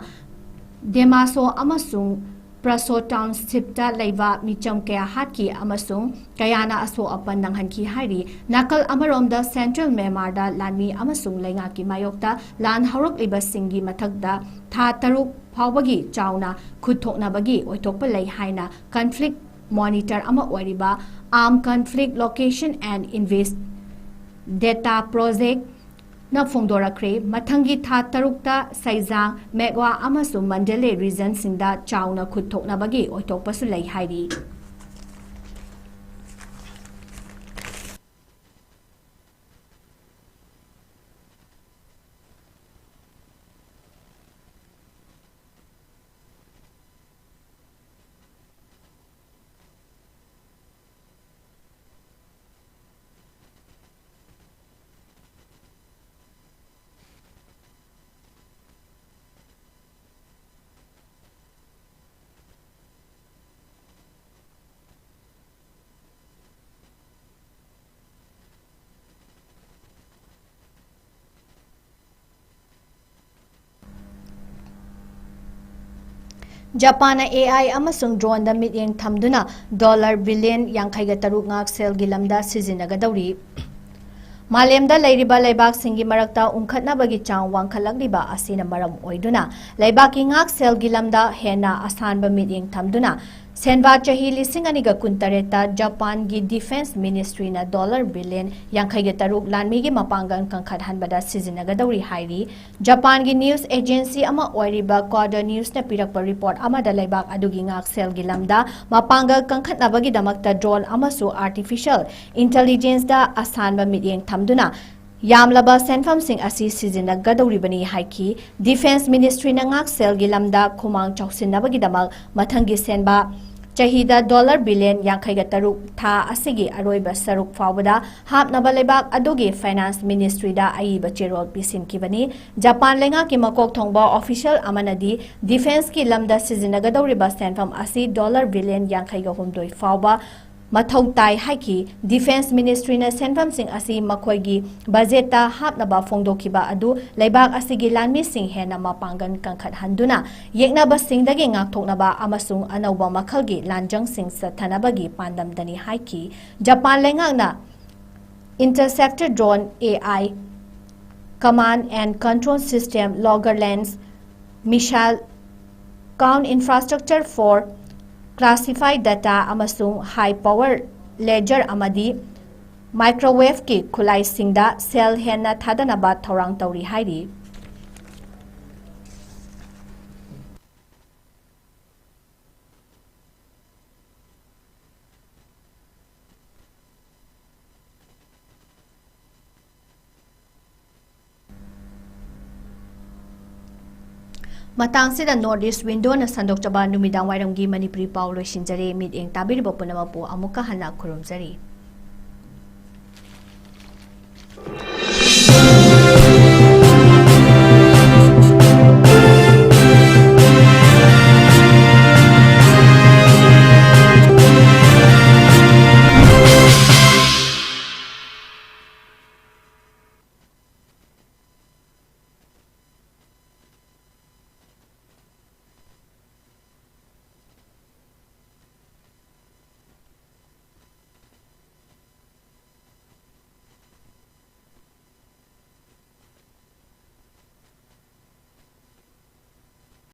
ꯗꯦꯃꯥꯁꯣ ꯑꯃꯁꯨꯡ ꯄ꯭ꯔꯁꯣ ꯇꯥꯎꯟꯁꯤꯞꯇ ꯂꯩꯕ ꯃꯤꯆꯝ ꯀꯌꯥ ꯍꯥꯠꯈꯤ ꯑꯃꯁꯨꯡ ꯀꯌꯥꯅ ꯑꯁꯣꯛ ꯑꯄꯟ ꯅꯪꯍꯟꯈꯤ ꯍꯥꯏꯔꯤ꯫ ꯅꯥꯀꯜ ꯑꯃꯔꯣꯝꯗ, ꯁꯦꯟꯇ꯭ꯔꯦꯜ ꯃ꯭ꯌꯥꯟꯃꯥꯔꯗ ꯂꯥꯟꯃꯤ ꯑꯃꯁꯨꯡ ꯂꯩꯉꯥꯛꯀꯤ ꯃꯥꯌꯣꯛꯇ ꯂꯥꯟ ꯍꯧꯔꯛꯂꯤꯕꯁꯤꯡꯒꯤ ꯃꯊꯛꯇ ꯊꯥ ꯇꯔꯨꯛ ꯐꯥꯎꯕꯒꯤ ꯆꯥꯎꯅ ꯈꯨꯠ ꯊꯣꯛꯅꯕꯒꯤ ꯑꯣꯏꯊꯣꯛꯄ ꯂꯩ ꯍꯥꯏꯅ ꯀꯟꯐ꯭ꯂꯤꯛ ꯃꯣꯅꯤꯇꯔ ꯑꯃ ꯑꯣꯏꯔꯤꯕ Armed Conflict Location and Invest Data Project ꯅ ꯐꯣꯡꯗꯣꯔꯛꯈ꯭ꯔꯦ꯫ ꯃꯊꯪꯒꯤ ꯊꯥ ꯇꯔꯨꯛꯇ ꯁꯩꯖꯥꯡ, ꯃꯦꯒꯋꯥ ꯑꯃꯁꯨꯡ ꯃꯟꯗꯂꯦ ꯔꯤꯖꯟꯁꯤꯡꯗ ꯆꯥꯎꯅ ꯈꯨꯠ ꯊꯣꯛꯅꯕꯒꯤ ꯑꯣꯏꯊꯣꯛꯄꯁꯨ ꯂꯩ ꯍꯥꯏꯔꯤ꯫ ꯖꯄꯥꯟꯅ ꯑꯦ ꯑꯥꯏ ꯑꯃꯁꯨꯡ ꯗ꯭ꯔꯣꯟꯗ ꯃꯤꯠꯌꯦꯡ ꯊꯝꯗꯨꯅ ꯗꯣꯂꯔ ꯕꯤꯂꯤꯌꯟ ꯌꯥꯡꯈꯩꯒ ꯇꯔꯨꯛ ꯉꯥꯛꯁꯦꯜꯒꯤ ꯂꯝꯗ ꯁꯤꯖꯤꯟꯅꯒꯗꯧꯔꯤ꯫ ꯃꯥꯂꯦꯝꯗ ꯂꯩꯔꯤꯕ ꯂꯩꯕꯥꯛꯁꯤꯡꯒꯤ ꯃꯔꯛꯇ ꯎꯪꯈꯠꯅꯕꯒꯤ ꯆꯥꯡ ꯋꯥꯡꯈꯠꯂꯛꯂꯤꯕ ꯑꯁꯤꯅ ꯃꯔꯝ ꯑꯣꯏꯗꯨꯅ ꯂꯩꯕꯥꯛꯀꯤ ꯉꯥꯛꯁꯦꯜꯒꯤ ꯂꯝꯗ ꯍꯦꯟꯅ ꯑꯁꯥꯟꯕ ꯃꯤꯠꯌꯦꯡ ꯊꯝꯗꯨꯅ ꯁꯦꯟꯕꯥ ꯆꯍꯤ ꯂꯤꯁꯤꯡ ꯑꯅꯤꯒ ꯀꯨꯟꯇꯔꯦꯠꯇ ꯖꯄꯥꯟꯒꯤ ꯗꯤꯐꯦꯟꯁ ꯃꯤꯅꯤꯁꯇ꯭ꯔꯤꯅ ꯗꯣꯂꯔ ꯕꯤꯂꯤꯌꯟ ꯌꯥꯡꯈꯩꯒ ꯇꯔꯨꯛ ꯂꯥꯟꯃꯤꯒꯤ ꯃꯄꯥꯡꯒꯜ ꯀꯟꯈꯠꯍꯟꯕꯗ ꯁꯤꯖꯤꯟꯅꯒꯗꯧꯔꯤ ꯍꯥꯏꯔꯤ꯫ ꯖꯄꯥꯟꯒꯤ ꯅ꯭ꯌꯨꯁ ꯑꯦꯖꯦꯟꯁꯤ ꯑꯃ ꯑꯣꯏꯔꯤꯕ ꯀ꯭ꯋꯥꯗꯔ ꯅ꯭ꯌꯨꯁꯅ ꯄꯤꯔꯛꯄ ꯔꯤꯄꯣꯔꯠ ꯑꯃꯗ ꯂꯩꯕꯥꯛ ꯑꯗꯨꯒꯤ ꯉꯥꯛꯁꯦꯜꯒꯤ ꯂꯝꯗ ꯃꯄꯥꯡꯒꯜ ꯀꯟꯈꯠꯅꯕꯒꯤꯗꯃꯛꯇ ꯗ꯭ꯔꯣꯟ ꯑꯃꯁꯨꯡ ꯑꯥꯔꯇꯤꯐꯤꯁꯤꯌꯦꯜ ꯏꯟꯇꯦꯂꯤꯖꯦꯟꯁꯇ ꯑꯁꯥꯟꯕ ꯃꯤꯠꯌꯦꯡ ꯊꯝꯗꯨꯅ ꯌꯥꯝꯂꯕ ꯁꯦꯟꯐꯝꯁꯤꯡ ꯑꯁꯤ ꯁꯤꯖꯤꯟꯅꯒꯗꯧꯔꯤꯕꯅꯤ ꯍꯥꯏꯈꯤ꯫ ꯗꯤꯐꯦꯟꯁ ꯃꯤꯅꯤꯁꯇ꯭ꯔꯤꯅ ꯉꯥꯛꯁꯦꯜꯒꯤ ꯂꯝꯗ ꯈꯨꯃꯥꯡ ꯆꯥꯎꯁꯤꯟꯅꯕꯒꯤꯗꯃꯛ ꯃꯊꯪꯒꯤ ꯁꯦꯟꯕ ꯆꯍꯤꯗ ꯗꯣꯂꯔ ꯕꯤꯂꯤꯌꯟ ꯌꯥꯡꯈꯩꯒ ꯇꯔꯨꯛ ꯊꯥ ꯑꯁꯤꯒꯤ ꯑꯔꯣꯏꯕ ꯁꯔꯨꯛ ꯐꯥꯎꯕꯗ ꯍꯥꯞꯅꯕ ꯂꯩꯕꯥꯛ ꯑꯗꯨꯒꯤ ꯐꯥꯏꯅꯥꯟꯁ ꯃꯤꯅꯤꯁꯇ꯭ꯔꯤꯗ ꯑꯏꯕ ꯆꯦꯔꯣꯜ ꯄꯤꯁꯤꯟꯈꯤꯕꯅꯤ꯫ ꯖꯄꯥꯟ ꯂꯩꯉꯥꯛꯀꯤ ꯃꯀꯣꯛ ꯊꯣꯡꯕ ꯑꯣꯐꯤꯁꯤꯌꯦꯜ ꯑꯃꯅꯗꯤ ꯗꯤꯐꯦꯟꯁꯀꯤ ꯂꯝꯗ ꯁꯤꯖꯤꯟꯅꯒꯗꯧꯔꯤꯕ ꯁꯦꯟꯐꯝ ꯑꯁꯤ ꯗꯣꯂꯔ ꯕꯤꯂꯤꯌꯟ ꯌꯥꯡꯈꯩꯒ ꯍꯨꯝꯗꯣꯏ ꯐꯥꯎꯕ ꯃꯊꯧ ꯇꯥꯏ ꯍꯥꯏꯈꯤ꯫ ꯗꯤꯐꯦꯟꯁ ꯃꯤꯅꯤꯁꯇ꯭ꯔꯤꯅ ꯁꯦꯟꯐꯝꯁꯤꯡ ꯑꯁꯤ ꯃꯈꯣꯏꯒꯤ ꯕꯖꯦꯠꯇ ꯍꯥꯞꯅꯕ ꯐꯣꯡꯗꯣꯛꯈꯤꯕ ꯑꯗꯨ ꯂꯩꯕꯥꯛ ꯑꯁꯤꯒꯤ ꯂꯥꯟꯃꯤꯁꯤꯡ ꯍꯦꯟꯅ ꯃꯄꯥꯡꯒꯜ ꯀꯟꯈꯠꯍꯟꯗꯨꯅ ꯌꯦꯛꯅꯕꯁꯤꯡꯗꯒꯤ ꯉꯥꯛꯊꯣꯛꯅꯕ ꯑꯃꯁꯨꯡ ꯑꯅꯧꯕ ꯃꯈꯜꯒꯤ ꯂꯥꯟꯖꯪꯁꯤꯡ ꯆꯠꯊꯅꯕꯒꯤ ꯄꯥꯟꯗꯝꯗꯅꯤ ꯍꯥꯏꯈꯤ꯫ ꯖꯄꯥꯟ ꯂꯩꯉꯥꯛꯅ interceptor drone, A I, command and control system, longer range missile, ground infrastructure for classified data ꯑꯃꯁꯨꯡ high power laser ꯑꯃꯗꯤ microwave ꯀꯤ ꯈꯨꯠꯂꯥꯏꯁꯤꯡꯗ ꯁꯦꯜ ꯍꯦꯟꯅ ꯊꯥꯗꯅꯕ ꯊꯧꯔꯥꯡ ꯇꯧꯔꯤ ꯍꯥꯏꯔꯤ꯫ ꯃꯇꯥꯡꯁꯤꯗ North East Window ꯅ ꯁꯟꯗꯣꯛꯆꯕ ꯅꯨꯃꯤꯗꯥꯡ ꯋꯥꯏꯔꯝꯒꯤ ꯃꯅꯤꯄꯨꯔꯤ ꯄꯥꯎ ꯂꯣꯏꯁꯤꯟꯖꯔꯦ꯫ ꯃꯤꯠꯌꯦꯡ ꯇꯥꯕꯤꯔꯤꯕ ꯄꯨꯝꯅꯃꯛꯄꯨ ꯑꯃꯨꯛꯀ ꯍꯟꯅ ꯈꯨꯔꯨꯝꯖꯔꯤ꯫